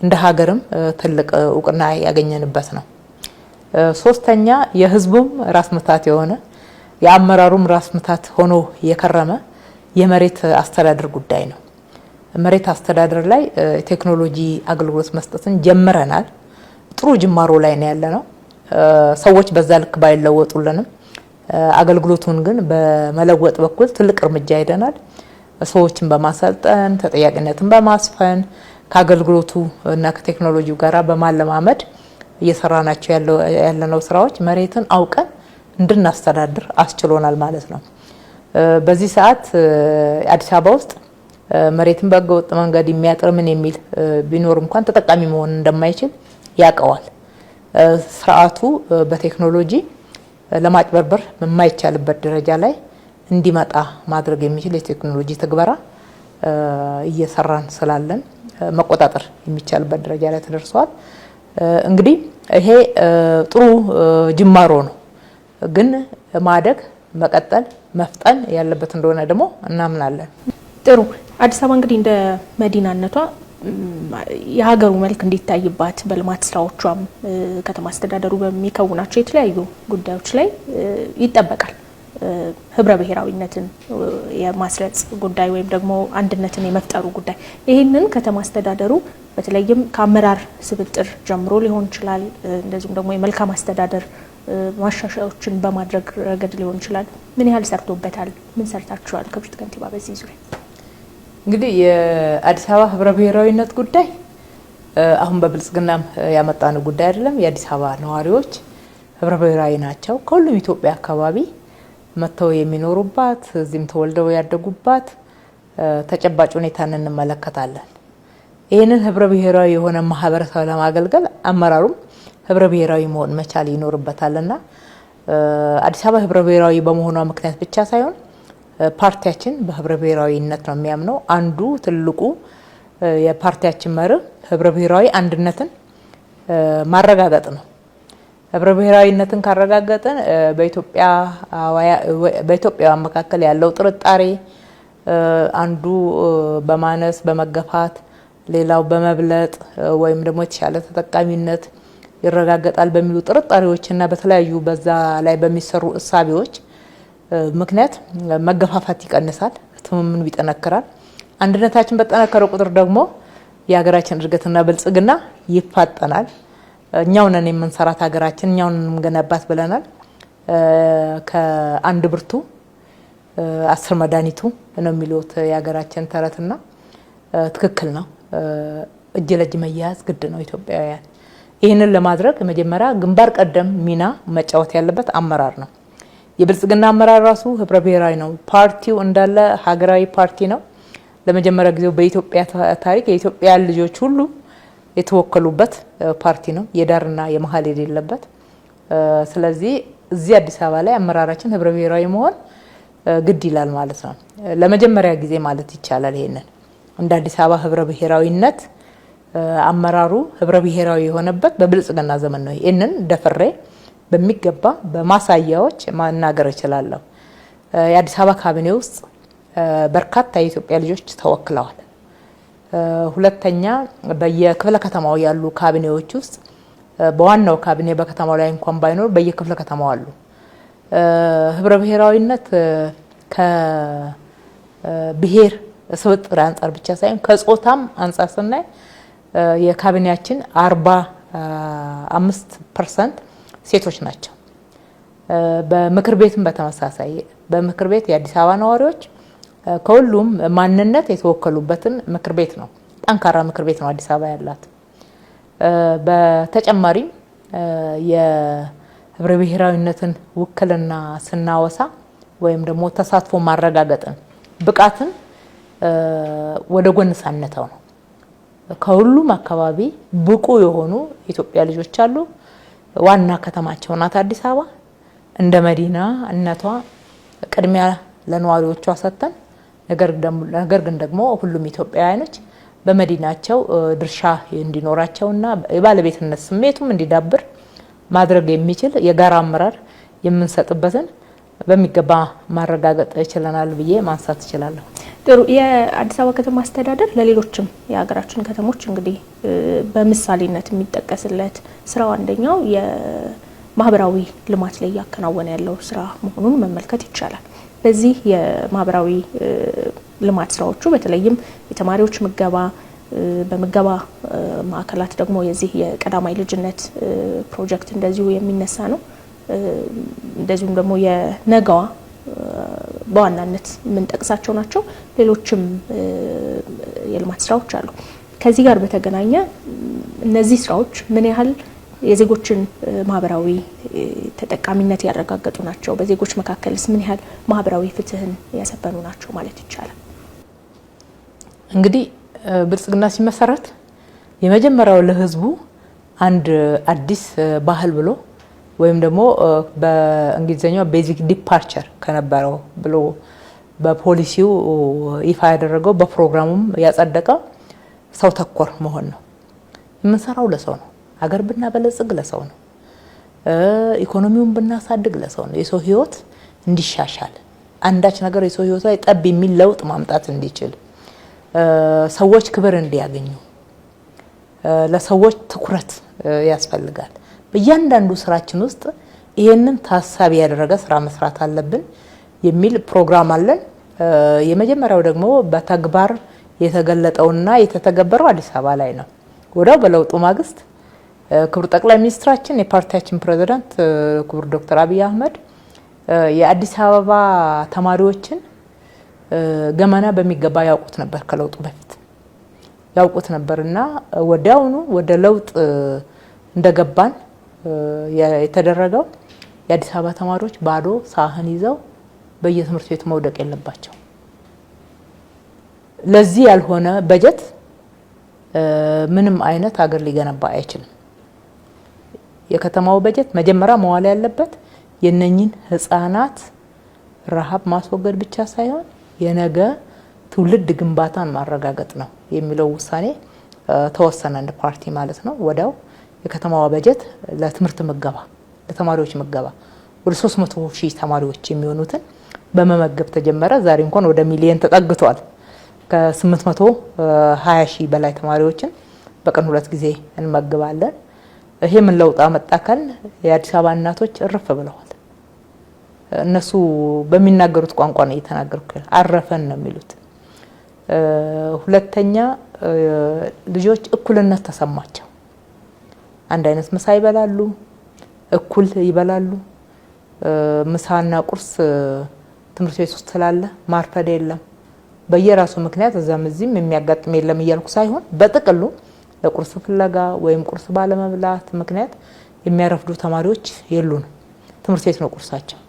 እንደ ሀገርም ትልቅ እውቅና ያገኘንበት ነው። ሶስተኛ የህዝቡም ራስ ምታት የሆነ፣ የአመራሩም ራስ ምታት ሆኖ የከረመ የመሬት አስተዳደር ጉዳይ ነው። መሬት አስተዳደር ላይ ቴክኖሎጂ አገልግሎት መስጠትን ጀምረናል። ጥሩ ጅማሮ ላይ ነው ያለነው። ሰዎች በዛ ልክ ባይለወጡልንም አገልግሎቱን ግን በመለወጥ በኩል ትልቅ እርምጃ ሄደናል። ሰዎችን በማሰልጠን፣ ተጠያቂነትን በማስፈን፣ ከአገልግሎቱ እና ከቴክኖሎጂው ጋር በማለማመድ እየሰራናቸው ያለነው ስራዎች መሬትን አውቀን እንድናስተዳድር አስችሎናል ማለት ነው። በዚህ ሰዓት አዲስ አበባ ውስጥ መሬትን በህገወጥ መንገድ የሚያጥር ምን የሚል ቢኖር እንኳን ተጠቃሚ መሆን እንደማይችል ያውቀዋል። ስርዓቱ በቴክኖሎጂ ለማጭበርበር የማይቻልበት ደረጃ ላይ እንዲመጣ ማድረግ የሚችል የቴክኖሎጂ ትግበራ እየሰራን ስላለን መቆጣጠር የሚቻልበት ደረጃ ላይ ተደርሷል። እንግዲህ ይሄ ጥሩ ጅማሮ ነው፣ ግን ማደግ፣ መቀጠል፣ መፍጠን ያለበት እንደሆነ ደግሞ እናምናለን። ጥሩ። አዲስ አበባ እንግዲህ እንደ መዲናነቷ የሀገሩ መልክ እንዲታይባት በልማት ስራዎቿም ከተማ አስተዳደሩ በሚከውናቸው የተለያዩ ጉዳዮች ላይ ይጠበቃል። ህብረ ብሔራዊነትን የማስረጽ ጉዳይ ወይም ደግሞ አንድነትን የመፍጠሩ ጉዳይ፣ ይህንን ከተማ አስተዳደሩ በተለይም ከአመራር ስብጥር ጀምሮ ሊሆን ይችላል፣ እንደዚሁም ደግሞ የመልካም አስተዳደር ማሻሻያዎችን በማድረግ ረገድ ሊሆን ይችላል። ምን ያህል ሰርቶበታል? ምን ሰርታችኋል? ክብርት ከንቲባ በዚህ ዙሪያ። እንግዲህ የአዲስ አበባ ህብረ ብሔራዊነት ጉዳይ አሁን በብልጽግናም ያመጣነው ጉዳይ አይደለም። የአዲስ አበባ ነዋሪዎች ህብረ ብሔራዊ ናቸው። ከሁሉም ኢትዮጵያ አካባቢ መጥተው የሚኖሩባት፣ እዚህም ተወልደው ያደጉባት ተጨባጭ ሁኔታን እንመለከታለን። ይህንን ህብረ ብሔራዊ የሆነ ማህበረሰብ ለማገልገል አመራሩም ህብረ ብሔራዊ መሆን መቻል ይኖርበታልና አዲስ አበባ ህብረ ብሔራዊ በመሆኗ ምክንያት ብቻ ሳይሆን ፓርቲያችን በህብረ ብሔራዊነት ነው የሚያምነው። አንዱ ትልቁ የፓርቲያችን መርህ ህብረ ብሔራዊ አንድነትን ማረጋገጥ ነው። ህብረ ብሔራዊነትን ካረጋገጥን በኢትዮጵያውያን መካከል ያለው ጥርጣሬ፣ አንዱ በማነስ በመገፋት ሌላው በመብለጥ ወይም ደግሞ የተሻለ ተጠቃሚነት ይረጋገጣል በሚሉ ጥርጣሬዎችና በተለያዩ በዛ ላይ በሚሰሩ እሳቤዎች ምክንያት መገፋፋት ይቀንሳል፣ ትምምኑ ይጠነክራል። አንድነታችን በጠነከረ ቁጥር ደግሞ የሀገራችን እድገትና ብልጽግና ይፋጠናል። እኛው ነን የምንሰራት ሀገራችን፣ እኛው ነን የምንገነባት ብለናል። ከአንድ ብርቱ 10 መድኃኒቱ ነው የሚሉት የሀገራችን ተረትና ትክክል ነው። እጅ ለእጅ መያያዝ ግድ ነው ኢትዮጵያውያን። ይህንን ለማድረግ መጀመሪያ ግንባር ቀደም ሚና መጫወት ያለበት አመራር ነው። የብልጽግና አመራር ራሱ ህብረ ብሔራዊ ነው። ፓርቲው እንዳለ ሀገራዊ ፓርቲ ነው። ለመጀመሪያ ጊዜው በኢትዮጵያ ታሪክ የኢትዮጵያ ልጆች ሁሉ የተወከሉበት ፓርቲ ነው፣ የዳርና የመሀል የሌለበት። ስለዚህ እዚህ አዲስ አበባ ላይ አመራራችን ህብረ ብሔራዊ መሆን ግድ ይላል ማለት ነው። ለመጀመሪያ ጊዜ ማለት ይቻላል ይሄንን እንደ አዲስ አበባ ህብረ ብሔራዊነት አመራሩ ህብረ ብሔራዊ የሆነበት በብልጽግና ዘመን ነው። ይህንን ደፍሬ በሚገባ በማሳያዎች ማናገር እችላለሁ። የአዲስ አበባ ካቢኔ ውስጥ በርካታ የኢትዮጵያ ልጆች ተወክለዋል። ሁለተኛ በየክፍለ ከተማው ያሉ ካቢኔዎች ውስጥ በዋናው ካቢኔ በከተማው ላይ እንኳን ባይኖር በየክፍለ ከተማው አሉ። ህብረ ብሔራዊነት ከብሔር ስብጥር አንጻር ብቻ ሳይሆን ከጾታም አንጻር ስናይ የካቢኔያችን 45% ሴቶች ናቸው። በምክር ቤትም በተመሳሳይ በምክር ቤት የአዲስ አበባ ነዋሪዎች ከሁሉም ማንነት የተወከሉበትን ምክር ቤት ነው። ጠንካራ ምክር ቤት ነው አዲስ አበባ ያላት። በተጨማሪም የህብረ ብሔራዊነትን ውክልና ስናወሳ ወይም ደግሞ ተሳትፎ ማረጋገጥን ብቃትን ወደ ጎን ሳንተው ነው። ከሁሉም አካባቢ ብቁ የሆኑ የኢትዮጵያ ልጆች አሉ። ዋና ከተማቸው ናት አዲስ አበባ። እንደ መዲናነቷ ቅድሚያ ለነዋሪዎቿ ሰጥተን፣ ነገር ግን ደግሞ ሁሉም ኢትዮጵያውያኖች በመዲናቸው ድርሻ እንዲኖራቸውና የባለቤትነት ስሜቱም እንዲዳብር ማድረግ የሚችል የጋራ አመራር የምንሰጥበትን በሚገባ ማረጋገጥ ችለናል ብዬ ማንሳት እችላለሁ። ጥሩ። የአዲስ አበባ ከተማ አስተዳደር ለሌሎችም የሀገራችን ከተሞች እንግዲህ በምሳሌነት የሚጠቀስለት ስራው አንደኛው የማህበራዊ ልማት ላይ እያከናወነ ያለው ስራ መሆኑን መመልከት ይቻላል። በዚህ የማህበራዊ ልማት ስራዎቹ በተለይም የተማሪዎች ምገባ፣ በምገባ ማዕከላት ደግሞ የዚህ የቀዳማይ ልጅነት ፕሮጀክት እንደዚሁ የሚነሳ ነው። እንደዚሁም ደግሞ የነገዋ በዋናነት የምንጠቅሳቸው ናቸው። ሌሎችም የልማት ስራዎች አሉ። ከዚህ ጋር በተገናኘ እነዚህ ስራዎች ምን ያህል የዜጎችን ማህበራዊ ተጠቃሚነት ያረጋገጡ ናቸው? በዜጎች መካከልስ ምን ያህል ማህበራዊ ፍትህን ያሰፈኑ ናቸው ማለት ይቻላል? እንግዲህ ብልጽግና ሲመሰረት የመጀመሪያው ለህዝቡ አንድ አዲስ ባህል ብሎ ወይም ደግሞ በእንግሊዝኛው basic departure ከነበረው ብሎ በፖሊሲው ይፋ ያደረገው፣ በፕሮግራሙም ያጸደቀው ሰው ተኮር መሆን ነው። የምንሰራው ለሰው ነው። ሀገር ብናበለጽግ ለሰው ነው። ኢኮኖሚውን ብናሳድግ ለሰው ነው። የሰው ህይወት እንዲሻሻል፣ አንዳች ነገር የሰው ህይወት ላይ ጠብ የሚል ለውጥ ማምጣት እንዲችል፣ ሰዎች ክብር እንዲያገኙ ለሰዎች ትኩረት ያስፈልጋል። በእያንዳንዱ ስራችን ውስጥ ይሄንን ታሳቢ ያደረገ ስራ መስራት አለብን የሚል ፕሮግራም አለን። የመጀመሪያው ደግሞ በተግባር የተገለጠውና የተተገበረው አዲስ አበባ ላይ ነው። ወዲያው በለውጡ ማግስት ክቡር ጠቅላይ ሚኒስትራችን፣ የፓርቲያችን ፕሬዝዳንት ክቡር ዶክተር አብይ አህመድ የአዲስ አበባ ተማሪዎችን ገመና በሚገባ ያውቁት ነበር፣ ከለውጡ በፊት ያውቁት ነበር እና ወዲያውኑ ወደ ለውጥ እንደገባን የተደረገው የአዲስ አበባ ተማሪዎች ባዶ ሳህን ይዘው በየትምህርት ቤቱ መውደቅ የለባቸው። ለዚህ ያልሆነ በጀት ምንም አይነት ሀገር ሊገነባ አይችልም። የከተማው በጀት መጀመሪያ መዋል ያለበት የነኝን ህጻናት ረሃብ ማስወገድ ብቻ ሳይሆን የነገ ትውልድ ግንባታን ማረጋገጥ ነው የሚለው ውሳኔ ተወሰነ፣ እንደ ፓርቲ ማለት ነው። ወዲያው የከተማዋ በጀት ለትምህርት ምገባ፣ ለተማሪዎች ምገባ ወደ 300 ሺህ ተማሪዎች የሚሆኑትን በመመገብ ተጀመረ። ዛሬ እንኳን ወደ ሚሊየን ተጠግቷል። ከ820 ሺህ በላይ ተማሪዎችን በቀን ሁለት ጊዜ እንመግባለን። ይሄ ምን ለውጥ አመጣ ካልን የአዲስ አበባ እናቶች እርፍ ብለዋል። እነሱ በሚናገሩት ቋንቋ ነው እየተናገርኩ፣ አረፈን ነው የሚሉት። ሁለተኛ ልጆች እኩልነት ተሰማቸው። አንድ አይነት ምሳ ይበላሉ፣ እኩል ይበላሉ። ምሳና ቁርስ ትምህርት ቤት ውስጥ ስላለ ማርፈድ የለም። በየራሱ ምክንያት እዛም እዚህም የሚያጋጥም የለም እያልኩ ሳይሆን በጥቅሉ ለቁርስ ፍለጋ ወይም ቁርስ ባለመብላት ምክንያት የሚያረፍዱ ተማሪዎች የሉንም። ትምህርት ቤት ነው ቁርሳቸው።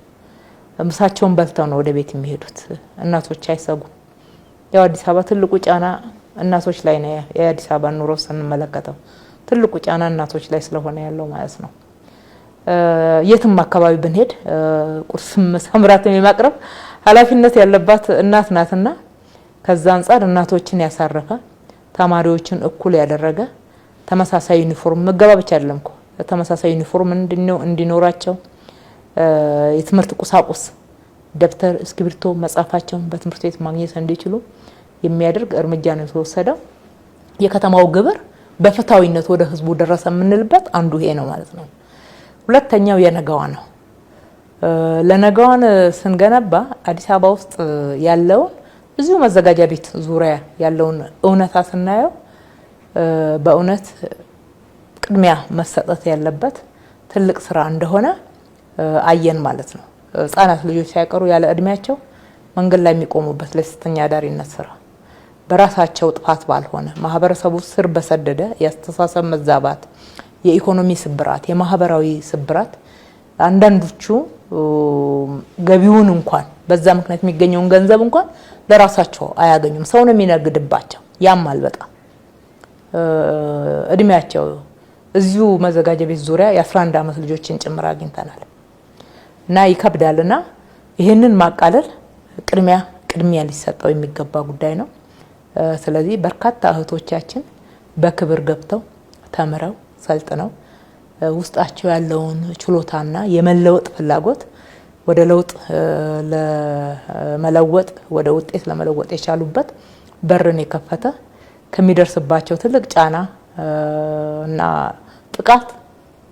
ምሳቸውን በልተው ነው ወደ ቤት የሚሄዱት። እናቶች አይሰጉም። ያው አዲስ አበባ ትልቁ ጫና እናቶች ላይ ነው። የአዲስ አበባ ኑሮ ስንመለከተው ትልቁ ጫና እናቶች ላይ ስለሆነ ያለው ማለት ነው። የትም አካባቢ ብንሄድ ቁርስም ምሳም እራትም የማቅረብ ኃላፊነት ያለባት እናት ናትና ከዛ አንጻር እናቶችን ያሳረፈ፣ ተማሪዎችን እኩል ያደረገ፣ ተመሳሳይ ዩኒፎርም፣ ምገባ ብቻ አይደለም እኮ፣ ተመሳሳይ ዩኒፎርም እንዲኖራቸው፣ የትምህርት ቁሳቁስ ደብተር፣ እስክሪብቶ፣ መጽሐፋቸውን በትምህርት ቤት ማግኘት እንዲችሉ የሚያደርግ እርምጃ ነው የተወሰደው። የከተማው ግብር በፍትሃዊነት ወደ ህዝቡ ደረሰ የምንልበት አንዱ ይሄ ነው ማለት ነው። ሁለተኛው የነገዋ ነው። ለነገዋን ስንገነባ አዲስ አበባ ውስጥ ያለውን እዚሁ መዘጋጃ ቤት ዙሪያ ያለውን እውነታ ስናየው በእውነት ቅድሚያ መሰጠት ያለበት ትልቅ ስራ እንደሆነ አየን ማለት ነው። ህጻናት ልጆች ሳይቀሩ ያለ እድሜያቸው መንገድ ላይ የሚቆሙበት ለሴተኛ አዳሪነት ስራ በራሳቸው ጥፋት ባልሆነ ማህበረሰቡ ስር በሰደደ የአስተሳሰብ መዛባት፣ የኢኮኖሚ ስብራት፣ የማህበራዊ ስብራት አንዳንዶቹ ገቢውን እንኳን በዛ ምክንያት የሚገኘውን ገንዘብ እንኳን ለራሳቸው አያገኙም። ሰው ነው የሚነግድባቸው። ያማል በጣም። እድሜያቸው እዚሁ መዘጋጃ ቤት ዙሪያ የ11 ዓመት ልጆችን ጭምር አግኝተናል እና ይከብዳልና ይህንን ማቃለል ቅድሚያ ሊሰጠው የሚገባ ጉዳይ ነው። ስለዚህ በርካታ እህቶቻችን በክብር ገብተው ተምረው ሰልጥነው ውስጣቸው ያለውን ችሎታና የመለወጥ ፍላጎት ወደ ለውጥ ለመለወጥ ወደ ውጤት ለመለወጥ የቻሉበት በርን የከፈተ ከሚደርስባቸው ትልቅ ጫና እና ጥቃት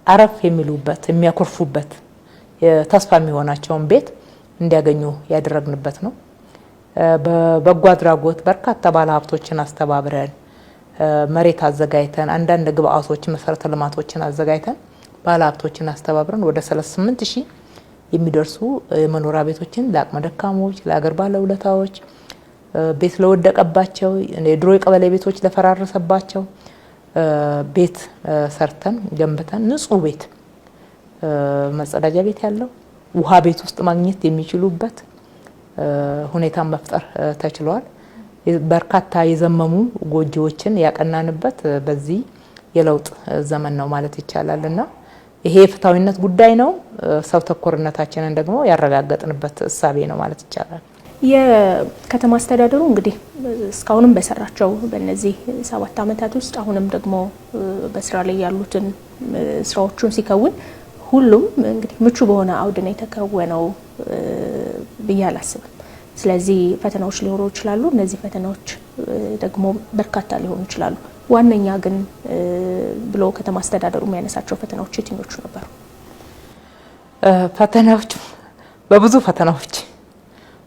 አረፍ የሚሉበት የሚያኮርፉበት ተስፋ የሚሆናቸውን ቤት እንዲያገኙ ያደረግንበት ነው። በበጎ አድራጎት በርካታ ባለሀብቶችን አስተባብረን መሬት አዘጋጅተን አንዳንድ ግብአቶችን መሰረተ ልማቶችን አዘጋጅተን ባለሀብቶችን አስተባብረን ወደ 38,000 የሚደርሱ የመኖሪያ ቤቶችን ለአቅመ ደካሞች፣ ለአገር ባለውለታዎች፣ ቤት ለወደቀባቸው፣ የድሮ የቀበሌ ቤቶች ለፈራረሰባቸው ቤት ሰርተን ገንብተን ንጹህ ቤት መጸዳጃ ቤት ያለው ውሃ ቤት ውስጥ ማግኘት የሚችሉበት ሁኔታን መፍጠር ተችሏል። በርካታ የዘመሙ ጎጆዎችን ያቀናንበት በዚህ የለውጥ ዘመን ነው ማለት ይቻላል እና ይሄ የፍትሃዊነት ጉዳይ ነው። ሰው ተኮርነታችንን ደግሞ ያረጋገጥንበት እሳቤ ነው ማለት ይቻላል። የከተማ አስተዳደሩ እንግዲህ እስካሁንም በሰራቸው በእነዚህ 7 ዓመታት ውስጥ አሁንም ደግሞ በስራ ላይ ያሉትን ስራዎቹን ሲከውን ሁሉም እንግዲህ ምቹ በሆነ አውድ ነው የተከወነው ብዬ አላስብም። ስለዚህ ፈተናዎች ሊኖሩ ይችላሉ። እነዚህ ፈተናዎች ደግሞ በርካታ ሊሆኑ ይችላሉ። ዋነኛ ግን ብሎ ከተማ አስተዳደሩ የሚያነሳቸው ፈተናዎች የትኞቹ ነበሩ? ፈተናዎች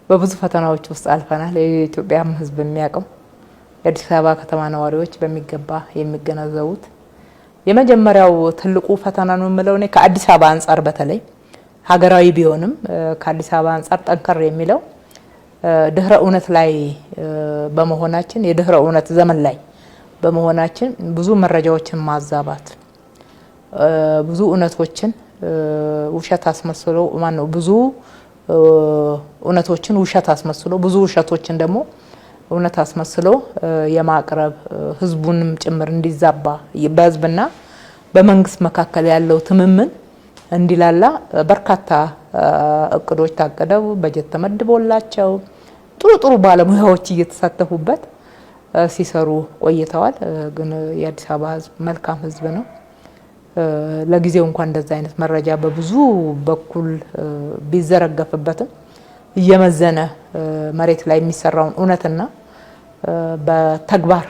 በብዙ ፈተናዎች ውስጥ አልፈናል። የኢትዮጵያም ሕዝብ የሚያውቀው የአዲስ አበባ ከተማ ነዋሪዎች በሚገባ የሚገነዘቡት የመጀመሪያው ትልቁ ፈተና ነው የምለው እኔ ከአዲስ አበባ አንጻር በተለይ ሀገራዊ ቢሆንም ከአዲስ አበባ አንጻር ጠንከር የሚለው ድህረ እውነት ላይ በመሆናችን የድህረ እውነት ዘመን ላይ በመሆናችን ብዙ መረጃዎችን ማዛባት፣ ብዙ እውነቶችን ውሸት አስመስሎ ማነው ብዙ እውነቶችን ውሸት አስመስሎ ብዙ ውሸቶችን ደግሞ እውነት አስመስሎ የማቅረብ ህዝቡንም ጭምር እንዲዛባ በህዝብና በመንግስት መካከል ያለው ትምምን እንዲላላ በርካታ እቅዶች ታቅደው በጀት ተመድቦላቸው ጥሩ ጥሩ ባለሙያዎች እየተሳተፉበት ሲሰሩ ቆይተዋል። ግን የአዲስ አበባ ህዝብ መልካም ህዝብ ነው። ለጊዜው እንኳን እንደዛ አይነት መረጃ በብዙ በኩል ቢዘረገፍበትም እየመዘነ መሬት ላይ የሚሰራውን እውነትና በተግባር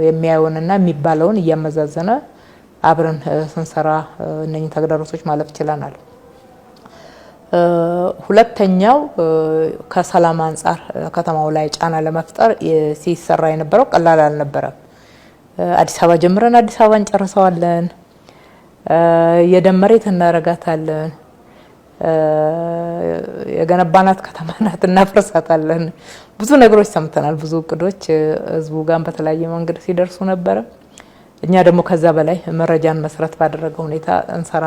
የሚያየውንና የሚባለውን እያመዛዘነ አብረን ስንሰራ እነኝህ ተግዳሮቶች ማለፍ ችለናል። ሁለተኛው ከሰላም አንጻር ከተማው ላይ ጫና ለመፍጠር ሲሰራ የነበረው ቀላል አልነበረም። አዲስ አበባ ጀምረን አዲስ አበባ እንጨርሰዋለን፣ የደም መሬት እናረጋታለን፣ የገነባናት ከተማ ናት እናፈርሳታለን። ብዙ ነገሮች ሰምተናል። ብዙ እቅዶች ህዝቡ ጋር በተለያየ መንገድ ሲደርሱ ነበረ። እኛ ደግሞ ከዛ በላይ መረጃን መሰረት ባደረገ ሁኔታ እንሰራ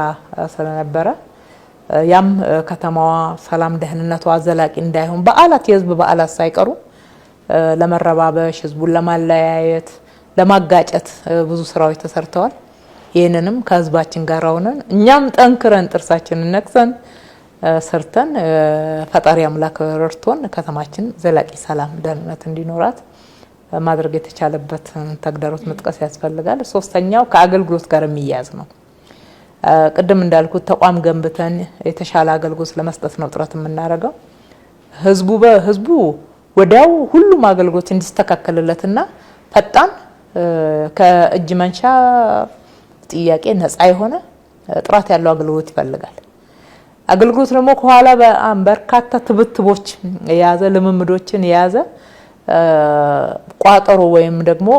ስለነበረ ያም ከተማዋ ሰላም፣ ደህንነቷ ዘላቂ እንዳይሆን በዓላት የህዝብ በዓላት ሳይቀሩ ለመረባበሽ፣ ህዝቡን ለማለያየት፣ ለማጋጨት ብዙ ስራዎች ተሰርተዋል። ይህንንም ከህዝባችን ጋር ሆነን እኛም ጠንክረን ጥርሳችንን ነክሰን ሰርተን ፈጣሪ አምላክ ረድቶን ከተማችን ዘላቂ ሰላም፣ ደህንነት እንዲኖራት ማድረግ የተቻለበት ተግዳሮት መጥቀስ ያስፈልጋል። ሶስተኛው ከአገልግሎት ጋር የሚያያዝ ነው። ቅድም እንዳልኩት ተቋም ገንብተን የተሻለ አገልግሎት ለመስጠት ነው ጥረት የምናደርገው። ህዝቡ ወዲያው ሁሉም አገልግሎት እንዲስተካከልለትና ፈጣን ከእጅ መንሻ ጥያቄ ነፃ የሆነ ጥራት ያለው አገልግሎት ይፈልጋል። አገልግሎት ደግሞ ከኋላ በርካታ ትብትቦች የያዘ፣ ልምምዶችን የያዘ ቋጠሮ ወይም ደግሞ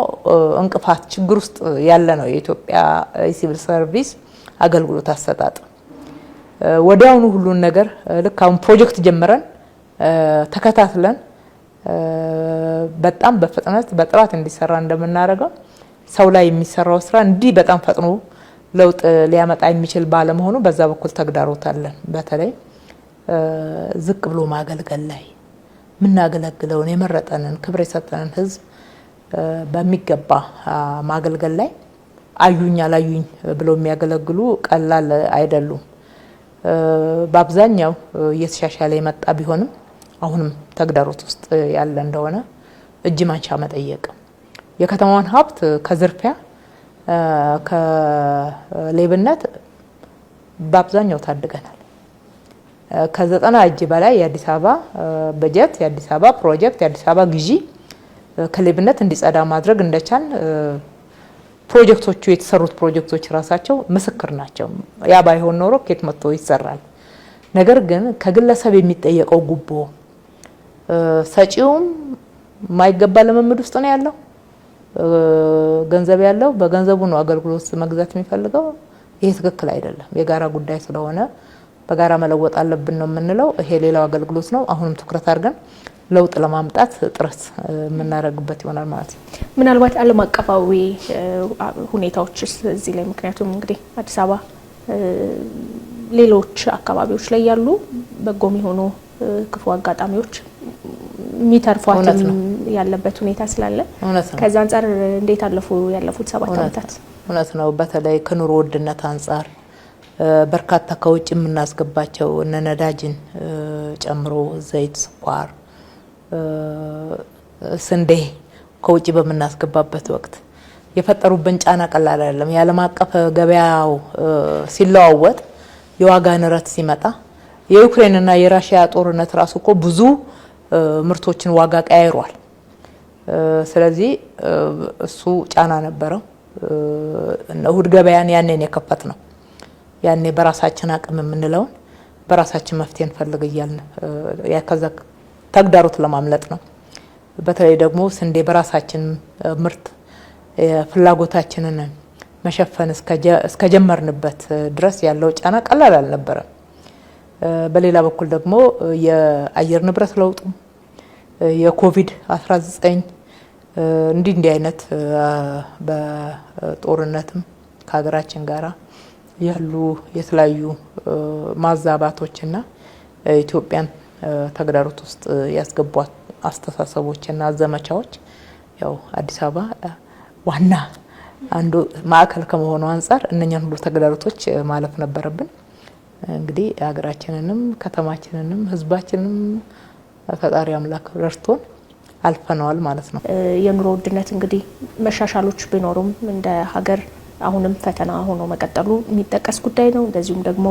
እንቅፋት ችግር ውስጥ ያለ ነው የኢትዮጵያ የሲቪል ሰርቪስ አገልግሎት አሰጣጥ። ወዲያውኑ ሁሉን ነገር ልክ አሁን ፕሮጀክት ጀምረን ተከታትለን በጣም በፍጥነት በጥራት እንዲሰራ እንደምናደርገው ሰው ላይ የሚሰራው ስራ እንዲህ በጣም ፈጥኖ ለውጥ ሊያመጣ የሚችል ባለመሆኑ በዛ በኩል ተግዳሮት አለን። በተለይ ዝቅ ብሎ ማገልገል ላይ የምናገለግለውን የመረጠንን ክብር የሰጠንን ህዝብ በሚገባ ማገልገል ላይ አዩኝ አላዩኝ ብለው የሚያገለግሉ ቀላል አይደሉም። በአብዛኛው እየተሻሻለ የመጣ ቢሆንም አሁንም ተግዳሮት ውስጥ ያለ እንደሆነ እጅ ማንሻ መጠየቅ፣ የከተማዋን ሀብት ከዝርፊያ ከሌብነት በአብዛኛው ታድገናል። ከ90 እጅ በላይ የአዲስ አበባ በጀት፣ የአዲስ አበባ ፕሮጀክት፣ የአዲስ አበባ ግዢ ከሌብነት እንዲጸዳ ማድረግ እንደቻል ፕሮጀክቶቹ የተሰሩት ፕሮጀክቶች ራሳቸው ምስክር ናቸው። ያ ባይሆን ኖሮ ከየት መጥቶ ይሰራል? ነገር ግን ከግለሰብ የሚጠየቀው ጉቦ ሰጪውም የማይገባ ልምምድ ውስጥ ነው ያለው። ገንዘብ ያለው በገንዘቡ ነው አገልግሎት መግዛት የሚፈልገው። ይሄ ትክክል አይደለም። የጋራ ጉዳይ ስለሆነ በጋራ መለወጥ አለብን ነው የምንለው። ይሄ ሌላው አገልግሎት ነው። አሁንም ትኩረት አድርገን ለውጥ ለማምጣት ጥረት የምናደርግበት ይሆናል ማለት ነው። ምናልባት ዓለም አቀፋዊ ሁኔታዎችስ እዚህ ላይ፣ ምክንያቱም እንግዲህ አዲስ አበባ ሌሎች አካባቢዎች ላይ ያሉ በጎም የሆኑ ክፉ አጋጣሚዎች የሚተርፏትም ያለበት ሁኔታ ስላለ ከዛ አንጻር እንዴት አለፉ ያለፉት 7 ዓመታት? እውነት ነው። በተለይ ከኑሮ ውድነት አንጻር በርካታ ከውጭ የምናስገባቸው እነ ነዳጅን ጨምሮ ዘይት፣ ስኳር፣ ስንዴ ከውጭ በምናስገባበት ወቅት የፈጠሩብን ጫና ቀላል አይደለም። የዓለም አቀፍ ገበያው ሲለዋወጥ የዋጋ ንረት ሲመጣ የዩክሬንና የራሽያ ጦርነት ራሱ እኮ ብዙ ምርቶችን ዋጋ ቀያይሯል። ስለዚህ እሱ ጫና ነበረው። እሁድ ገበያን ያኔን የከፈት ነው። ያኔ በራሳችን አቅም የምንለውን በራሳችን መፍትሄ እንፈልግ እያልን ከዛ ተግዳሮት ለማምለጥ ነው። በተለይ ደግሞ ስንዴ በራሳችን ምርት ፍላጎታችንን መሸፈን እስከጀመርንበት ድረስ ያለው ጫና ቀላል አልነበረም። በሌላ በኩል ደግሞ የአየር ንብረት ለውጡ፣ የኮቪድ-19 እንዲህ እንዲህ አይነት በጦርነትም ከሀገራችን ጋራ ያሉ የተለያዩ ማዛባቶችና ኢትዮጵያን ተግዳሮት ውስጥ ያስገቧት አስተሳሰቦችና ዘመቻዎች ያው አዲስ አበባ ዋና አንዱ ማዕከል ከመሆኑ አንጻር እነኛን ሁሉ ተግዳሮቶች ማለፍ ነበረብን። እንግዲህ ሀገራችንንም ከተማችንንም ሕዝባችንንም ፈጣሪ አምላክ ረድቶን አልፈነዋል ማለት ነው። የኑሮ ውድነት እንግዲህ መሻሻሎች ቢኖሩም እንደ ሀገር አሁንም ፈተና ሆኖ መቀጠሉ የሚጠቀስ ጉዳይ ነው። እንደዚሁም ደግሞ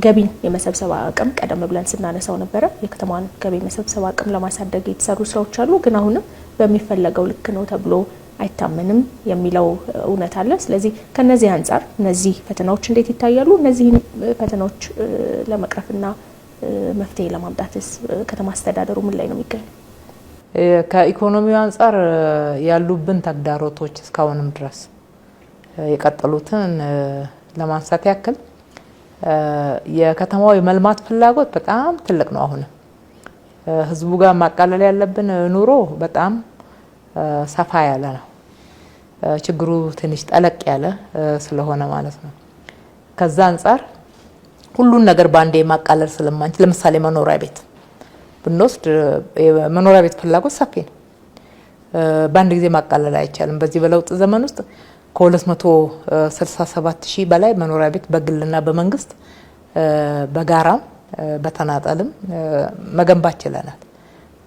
ገቢን የመሰብሰብ አቅም ቀደም ብለን ስናነሳው ነበረ። የከተማዋን ገቢ የመሰብሰብ አቅም ለማሳደግ የተሰሩ ስራዎች አሉ፣ ግን አሁንም በሚፈለገው ልክ ነው ተብሎ አይታመንም የሚለው እውነት አለ። ስለዚህ ከነዚህ አንጻር እነዚህ ፈተናዎች እንዴት ይታያሉ? እነዚህን ፈተናዎች ለመቅረፍና መፍትሄ ለማምጣትስ ከተማ አስተዳደሩ ምን ላይ ነው የሚገኘው? ከኢኮኖሚው አንጻር ያሉብን ተግዳሮቶች እስካሁንም ድረስ የቀጠሉትን ለማንሳት ያክል የከተማው የመልማት ፍላጎት በጣም ትልቅ ነው። አሁንም ህዝቡ ጋር ማቃለል ያለብን ኑሮ በጣም ሰፋ ያለ ነው። ችግሩ ትንሽ ጠለቅ ያለ ስለሆነ ማለት ነው። ከዛ አንጻር ሁሉን ነገር በአንዴ ማቃለል ስለማንችል ለምሳሌ መኖሪያ ቤት ብንወስድ የመኖሪያ ቤት ፍላጎት ሰፊ ነው። በአንድ ጊዜ ማቃለል አይቻልም። በዚህ በለውጥ ዘመን ውስጥ ከ267 ሺህ በላይ መኖሪያ ቤት በግልና በመንግስት በጋራም በተናጠልም መገንባት ችለናል።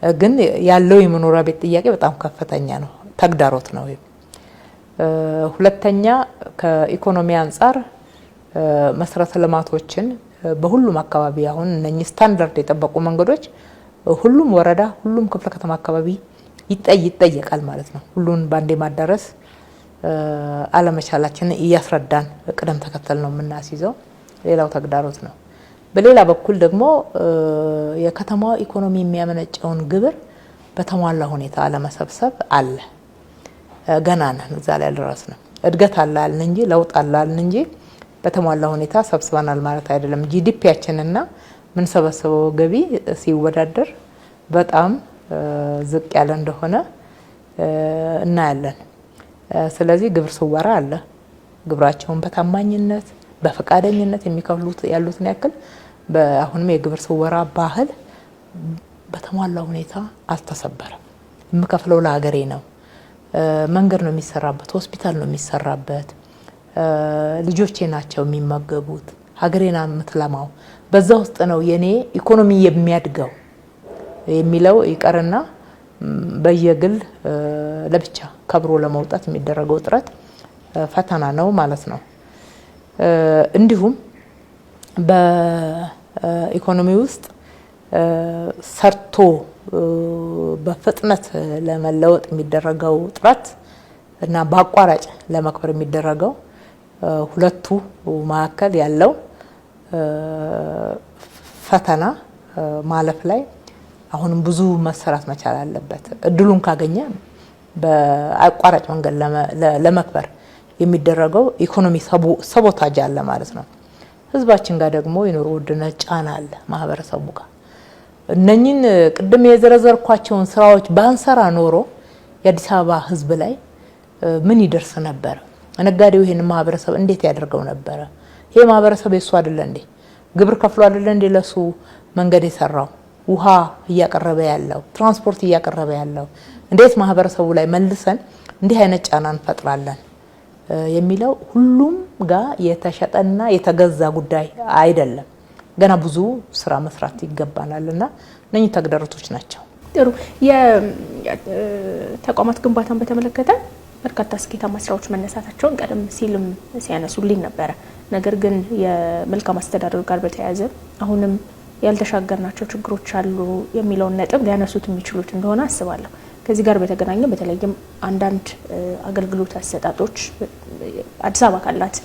ግን ያለው የመኖሪያ ቤት ጥያቄ በጣም ከፍተኛ ነው፣ ተግዳሮት ነው። ሁለተኛ ከኢኮኖሚ አንጻር መሰረተ ልማቶችን በሁሉም አካባቢ አሁን እነኚህ ስታንዳርድ የጠበቁ መንገዶች ሁሉም ወረዳ፣ ሁሉም ክፍለ ከተማ አካባቢ ይጠየቃል ማለት ነው። ሁሉን ባንዴ ማዳረስ አለመቻላችንን እያስረዳን ቅደም ተከተል ነው የምናስይዘው። ሌላው ተግዳሮት ነው። በሌላ በኩል ደግሞ የከተማዋ ኢኮኖሚ የሚያመነጨውን ግብር በተሟላ ሁኔታ አለመሰብሰብ አለ። ገና ነን፣ እዛ ላይ አልደረስንም። እድገት አለ አልን እንጂ፣ ለውጥ አለ አልን እንጂ በተሟላ ሁኔታ ሰብስበናል ማለት አይደለም። GDP ያችንና የምንሰበስበው ገቢ ሲወዳደር በጣም ዝቅ ያለ እንደሆነ እናያለን። ስለዚህ ግብር ስወራ አለ። ግብራቸውን በታማኝነት በፈቃደኝነት የሚከፍሉት ያሉትን ያክል አሁንም የግብር ስወራ ባህል በተሟላ ሁኔታ አልተሰበረም። የምከፍለው ለሀገሬ ነው፣ መንገድ ነው የሚሰራበት፣ ሆስፒታል ነው የሚሰራበት፣ ልጆቼ ናቸው የሚመገቡት፣ ሀገሬ ናት የምትለማው፣ በዛ ውስጥ ነው የኔ ኢኮኖሚ የሚያድገው የሚለው ይቀርና በየግል ለብቻ ከብሮ ለመውጣት የሚደረገው ጥረት ፈተና ነው ማለት ነው። እንዲሁም በኢኮኖሚ ውስጥ ሰርቶ በፍጥነት ለመለወጥ የሚደረገው ጥረት እና በአቋራጭ ለመክበር የሚደረገው ሁለቱ መካከል ያለው ፈተና ማለፍ ላይ አሁንም ብዙ መሰራት መቻል አለበት። እድሉን ካገኘ በአቋራጭ መንገድ ለመክበር የሚደረገው ኢኮኖሚ sabotage አለ ማለት ነው። ህዝባችን ጋር ደግሞ የኑሮ ውድነት ጫና አለ ማህበረሰቡ ጋር። እነኚህን ቅድም የዘረዘርኳቸውን ስራዎች ባንሰራ ኖሮ የአዲስ አበባ ህዝብ ላይ ምን ይደርስ ነበር? ነጋዴው ይሄን ማህበረሰብ እንዴት ያደርገው ነበረ? ይሄ ማህበረሰብ የሱ አይደለ እንዴ? ግብር ከፍሎ አይደለ እንዴ ለሱ መንገድ የሰራው፣ ውሃ እያቀረበ ያለው፣ ትራንስፖርት እያቀረበ ያለው? እንዴት ማህበረሰቡ ላይ መልሰን እንዲህ አይነት ጫና እንፈጥራለን የሚለው ሁሉም ጋር የተሸጠና የተገዛ ጉዳይ አይደለም። ገና ብዙ ስራ መስራት ይገባናል እና እነኚህ ተግዳሮቶች ናቸው። ጥሩ። የተቋማት ግንባታን በተመለከተ በርካታ ስኬታማ ስራዎች መነሳታቸውን ቀደም ሲልም ሲያነሱልኝ ነበረ። ነገር ግን የመልካም አስተዳደር ጋር በተያያዘ አሁንም ያልተሻገርናቸው ችግሮች አሉ የሚለውን ነጥብ ሊያነሱት የሚችሉት እንደሆነ አስባለሁ። ከዚህ ጋር በተገናኘ በተለይም አንዳንድ አገልግሎት አሰጣጦች አዲስ አበባ ካላት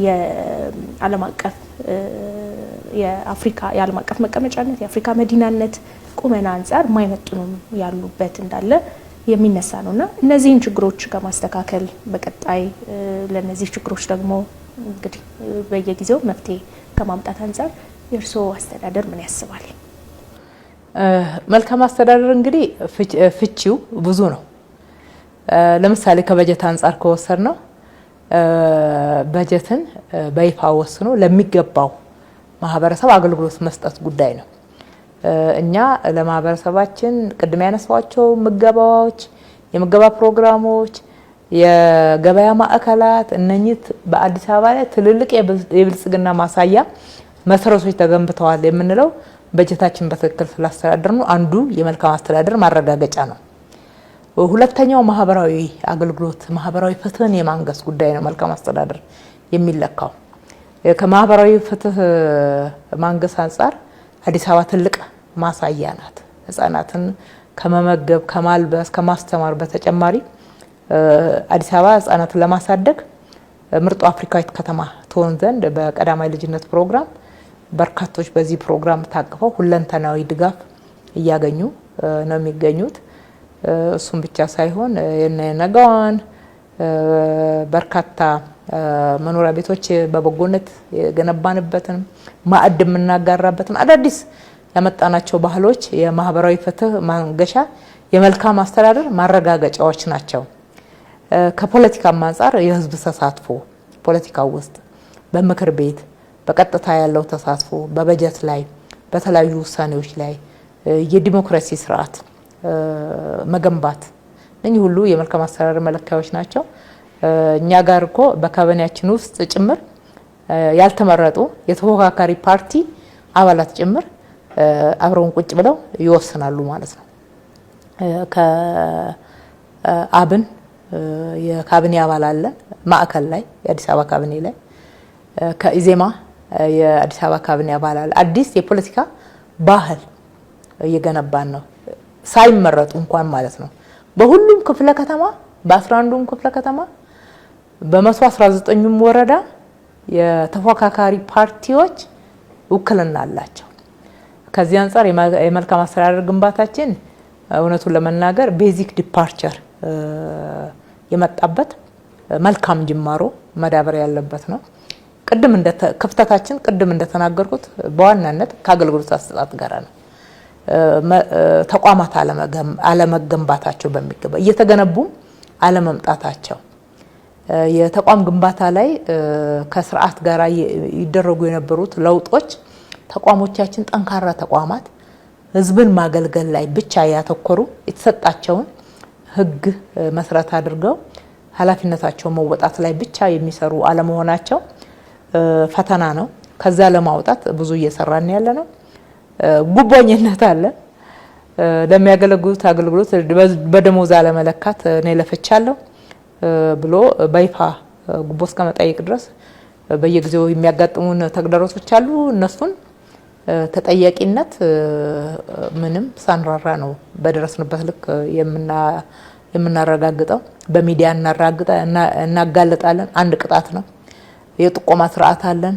የዓለም አቀፍ የአፍሪካ የዓለም አቀፍ መቀመጫነት፣ የአፍሪካ መዲናነት ቁመና አንጻር ማይመጥኑም ያሉበት እንዳለ የሚነሳ ነው እና እነዚህን ችግሮች ከማስተካከል በቀጣይ ለእነዚህ ችግሮች ደግሞ እንግዲህ በየጊዜው መፍትሄ ከማምጣት አንጻር የእርስዎ አስተዳደር ምን ያስባል? መልካም አስተዳደር እንግዲህ ፍቺው ብዙ ነው። ለምሳሌ ከበጀት አንጻር ከወሰድ ነው በጀትን በይፋ ወስኖ ለሚገባው ማህበረሰብ አገልግሎት መስጠት ጉዳይ ነው። እኛ ለማህበረሰባችን ቅድም ያነሳኋቸው ምገባዎች፣ የምገባ ፕሮግራሞች፣ የገበያ ማዕከላት እነኚህ በአዲስ አበባ ላይ ትልልቅ የብልጽግና ማሳያ መሰረቶች ተገንብተዋል የምንለው በጀታችን በትክክል ስላስተዳደር ነው። አንዱ የመልካም አስተዳደር ማረጋገጫ ነው። ሁለተኛው ማህበራዊ አገልግሎት፣ ማህበራዊ ፍትህን የማንገስ ጉዳይ ነው። መልካም አስተዳደር የሚለካው ከማህበራዊ ፍትህ ማንገስ አንጻር አዲስ አበባ ትልቅ ማሳያ ናት። ህጻናትን ከመመገብ፣ ከማልበስ፣ ከማስተማር በተጨማሪ አዲስ አበባ ህጻናትን ለማሳደግ ምርጡ አፍሪካዊት ከተማ ትሆን ዘንድ በቀዳማዊ ልጅነት ፕሮግራም በርካቶች በዚህ ፕሮግራም ታቅፈው ሁለንተናዊ ድጋፍ እያገኙ ነው የሚገኙት። እሱም ብቻ ሳይሆን የነገዋን በርካታ መኖሪያ ቤቶች በበጎነት የገነባንበትን፣ ማዕድ የምናጋራበትን አዳዲስ ያመጣናቸው ባህሎች የማህበራዊ ፍትህ ማንገሻ የመልካም አስተዳደር ማረጋገጫዎች ናቸው። ከፖለቲካም አንጻር የህዝብ ተሳትፎ ፖለቲካው ውስጥ በምክር ቤት በቀጥታ ያለው ተሳትፎ፣ በበጀት ላይ፣ በተለያዩ ውሳኔዎች ላይ የዲሞክራሲ ስርዓት መገንባት እነኚህ ሁሉ የመልካም አስተዳደር መለኪያዎች ናቸው። እኛ ጋር እኮ በካቢኔያችን ውስጥ ጭምር ያልተመረጡ የተፎካካሪ ፓርቲ አባላት ጭምር አብረውን ቁጭ ብለው ይወስናሉ ማለት ነው። ከአብን የካቢኔ አባል አለ ማዕከል ላይ፣ የአዲስ አበባ ካቢኔ ላይ። ከኢዜማ የአዲስ አበባ ካቢኔ አባል አለ። አዲስ የፖለቲካ ባህል እየገነባን ነው፣ ሳይመረጡ እንኳን ማለት ነው። በሁሉም ክፍለ ከተማ፣ በ11ዱም ክፍለ ከተማ፣ በ119ኙም ወረዳ የተፎካካሪ ፓርቲዎች ውክልና አላቸው። ከዚህ አንጻር የመልካም አስተዳደር ግንባታችን እውነቱን ለመናገር basic departure የመጣበት መልካም ጅማሮ መዳበር ያለበት ነው። ቅድም እንደ ክፍተታችን ቅድም እንደተናገርኩት በዋናነት ከአገልግሎት አሰጣጥ ጋር ነው። ተቋማት አለመገንባታቸው፣ በሚገባ እየተገነቡም አለመምጣታቸው፣ የተቋም ግንባታ ላይ ከስርዓት ጋር ይደረጉ የነበሩት ለውጦች ተቋሞቻችን ጠንካራ ተቋማት፣ ህዝብን ማገልገል ላይ ብቻ ያተኮሩ፣ የተሰጣቸውን ህግ መሰረት አድርገው ኃላፊነታቸውን መወጣት ላይ ብቻ የሚሰሩ አለመሆናቸው ፈተና ነው። ከዛ ለማውጣት ብዙ እየሰራን ያለ ነው። ጉቦኝነት አለ። ለሚያገለግሉት አገልግሎት በደሞዝ አለመለካት፣ እኔ ለፍቻለሁ ብሎ በይፋ ጉቦ እስከ መጠየቅ ድረስ በየጊዜው የሚያጋጥሙን ተግዳሮቶች አሉ። እነሱን ተጠያቂነት ምንም ሳንራራ ነው በደረስንበት ልክ የምናረጋግጠው። በሚዲያ እናጋልጣለን። አንድ ቅጣት ነው። የጥቆማ ስርዓት አለን።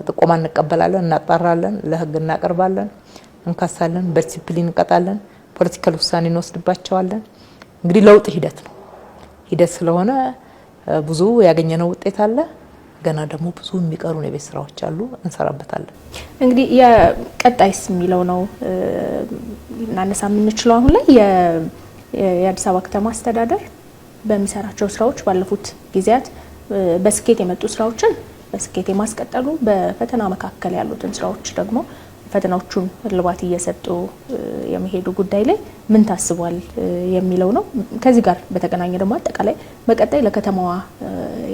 ጥቆማ እንቀበላለን፣ እናጣራለን፣ ለህግ እናቀርባለን፣ እንከሳለን፣ በዲሲፕሊን እንቀጣለን፣ political ውሳኔ እንወስድባቸዋለን። እንግዲህ ለውጥ ሂደት ነው። ሂደት ስለሆነ ብዙ ያገኘነው ውጤት አለ። ገና ደግሞ ብዙ የሚቀሩን የቤት ስራዎች አሉ፣ እንሰራበታለን። እንግዲህ የቀጣይስ የሚለው ነው ልናነሳ የምንችለው። አሁን ላይ የአዲስ አበባ ከተማ አስተዳደር በሚሰራቸው ስራዎች ባለፉት ጊዜያት በስኬት የመጡ ስራዎችን በስኬት የማስቀጠሉ፣ በፈተና መካከል ያሉትን ስራዎች ደግሞ ፈተናዎቹን እልባት እየሰጡ የመሄዱ ጉዳይ ላይ ምን ታስቧል የሚለው ነው። ከዚህ ጋር በተገናኘ ደግሞ አጠቃላይ በቀጣይ ለከተማዋ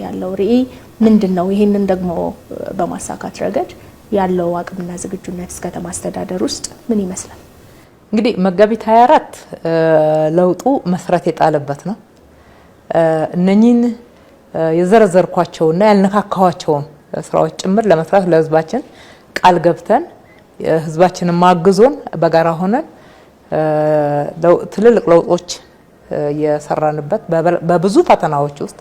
ያለው ራዕይ ምንድን ነው? ይህንን ደግሞ በማሳካት ረገድ ያለው አቅምና ዝግጁነት ከተማ አስተዳደር ውስጥ ምን ይመስላል? እንግዲህ መጋቢት 24 ለውጡ መሰረት የጣለበት ነው። እነኚህን የዘረዘርኳቸውና ያልነካካኋቸውን ስራዎች ጭምር ለመስራት ለህዝባችን ቃል ገብተን፣ ህዝባችንን ማግዞን፣ በጋራ ሆነን ትልልቅ ለውጦች የሰራንበት፣ በብዙ ፈተናዎች ውስጥ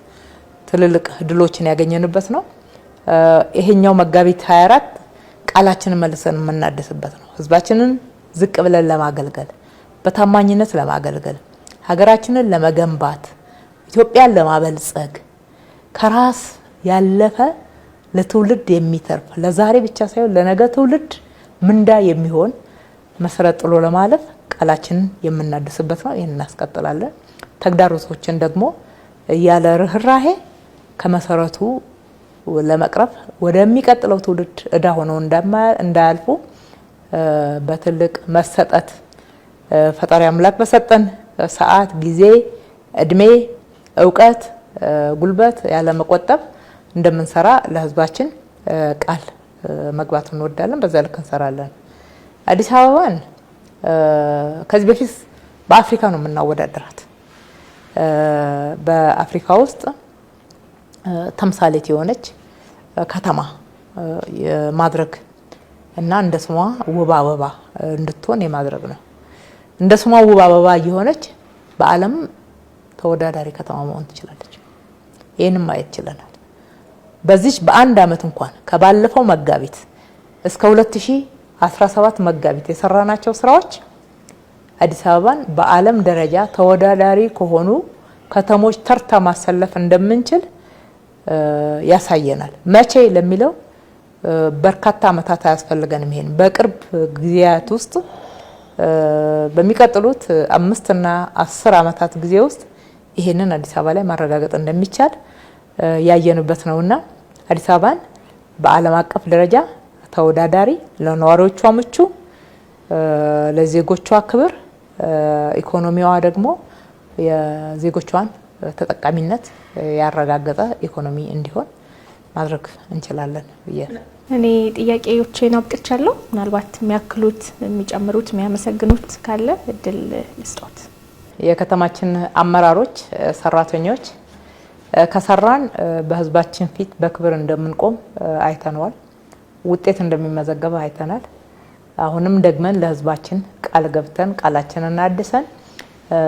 ትልልቅ ድሎችን ያገኘንበት ነው። ይሄኛው መጋቢት 24 ቃላችንን መልሰን የምናድስበት ነው። ህዝባችንን ዝቅ ብለን ለማገልገል፣ በታማኝነት ለማገልገል፣ ሀገራችንን ለመገንባት፣ ኢትዮጵያን ለማበልጸግ፣ ከራስ ያለፈ ለትውልድ የሚተርፍ፣ ለዛሬ ብቻ ሳይሆን ለነገ ትውልድ ምንዳ የሚሆን መሰረት ጥሎ ለማለፍ ቃላችንን የምናድስበት ነው። ይህን እናስቀጥላለን። ተግዳሮቶችን ደግሞ ያለ ርህራሄ ከመሰረቱ ለመቅረፍ፣ ወደሚቀጥለው ትውልድ እዳ ሆነው እንዳያልፉ በትልቅ መሰጠት፣ ፈጣሪ አምላክ በሰጠን ሰዓት፣ ጊዜ፣ እድሜ፣ እውቀት፣ ጉልበት ያለ መቆጠብ እንደምንሰራ ለህዝባችን ቃል መግባት እንወዳለን። በዛ ልክ እንሰራለን። አዲስ አበባን ከዚህ በፊት በአፍሪካ ነው የምናወዳደራት። በአፍሪካ ውስጥ ተምሳሌት የሆነች ከተማ የማድረግ እና እንደ ስሟ ውብ አበባ እንድትሆን የማድረግ ነው። እንደ ስሟ ውብ አበባ እየሆነች በዓለም ተወዳዳሪ ከተማ መሆን ትችላለች። ይህንም ማየት ችለናል። በዚች በአንድ አመት እንኳን ከባለፈው መጋቢት እስከ 2017 መጋቢት የሰራናቸው ስራዎች አዲስ አበባን በዓለም ደረጃ ተወዳዳሪ ከሆኑ ከተሞች ተርታ ማሰለፍ እንደምንችል ያሳየናል። መቼ ለሚለው በርካታ አመታት አያስፈልገንም። ይሄን በቅርብ ጊዜያት ውስጥ፣ በሚቀጥሉት 5ና 10 አመታት ጊዜ ውስጥ ይሄንን አዲስ አበባ ላይ ማረጋገጥ እንደሚቻል ያየንበት ነውና አዲስ አበባን በዓለም አቀፍ ደረጃ ተወዳዳሪ፣ ለነዋሪዎቿ ምቹ፣ ለዜጎቿ ክብር፣ ኢኮኖሚዋ ደግሞ የዜጎቿን ተጠቃሚነት ያረጋገጠ ኢኮኖሚ እንዲሆን ማድረግ እንችላለን ብዬ እኔ ጥያቄዎቼን አብቅቻለሁ። ምናልባት የሚያክሉት፣ የሚጨምሩት፣ የሚያመሰግኑት ካለ እድል ልስጦት። የከተማችን አመራሮች፣ ሰራተኞች፣ ከሰራን በህዝባችን ፊት በክብር እንደምንቆም አይተነዋል። ውጤት እንደሚመዘገብ አይተናል። አሁንም ደግመን ለህዝባችን ቃል ገብተን ቃላችንን አድሰን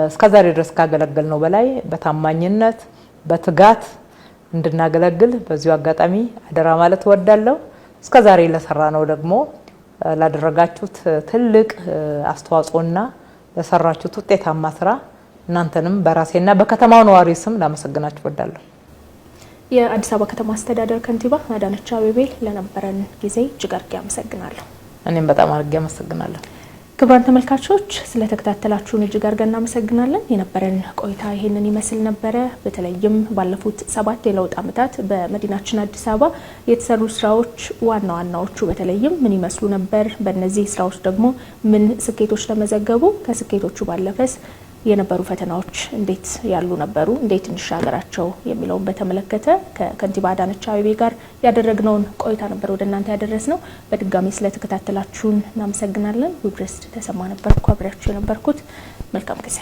እስከዛሬ ድረስ ካገለገልነው በላይ በታማኝነት በትጋት እንድናገለግል በዚሁ አጋጣሚ አደራ ማለት እወዳለሁ። እስከዛሬ ለሰራነው ደግሞ ላደረጋችሁት ትልቅ አስተዋጽኦና ለሰራችሁት ውጤታማ ስራ እናንተንም በራሴና በከተማው ነዋሪ ስም ላመሰግናችሁ እወዳለሁ። የአዲስ አበባ ከተማ አስተዳደር ከንቲባ አዳነች አቤቤ ለነበረን ጊዜ እጅግ አድርጌ አመሰግናለሁ። እኔም በጣም አድርጌ አመሰግናለሁ። ክቡራን ተመልካቾች ስለተከታተላችሁን እጅግ አድርገን እናመሰግናለን። የነበረን ቆይታ ይሄንን ይመስል ነበረ። በተለይም ባለፉት 7 የለውጥ ዓመታት በመዲናችን አዲስ አበባ የተሰሩ ስራዎች ዋና ዋናዎቹ በተለይም ምን ይመስሉ ነበር፣ በእነዚህ ስራዎች ደግሞ ምን ስኬቶች ተመዘገቡ፣ ከስኬቶቹ ባለፈስ የነበሩ ፈተናዎች እንዴት ያሉ ነበሩ፣ እንዴት እንሻገራቸው የሚለውን በተመለከተ ከከንቲባ አዳነች አቤቤ ጋር ያደረግነውን ቆይታ ነበር ወደ እናንተ ያደረስነው። በድጋሚ ስለተከታተላችሁን እናመሰግናለን። ውብርስት ተሰማ ነበርኩ አብሬያችሁ የነበርኩት። መልካም ጊዜ።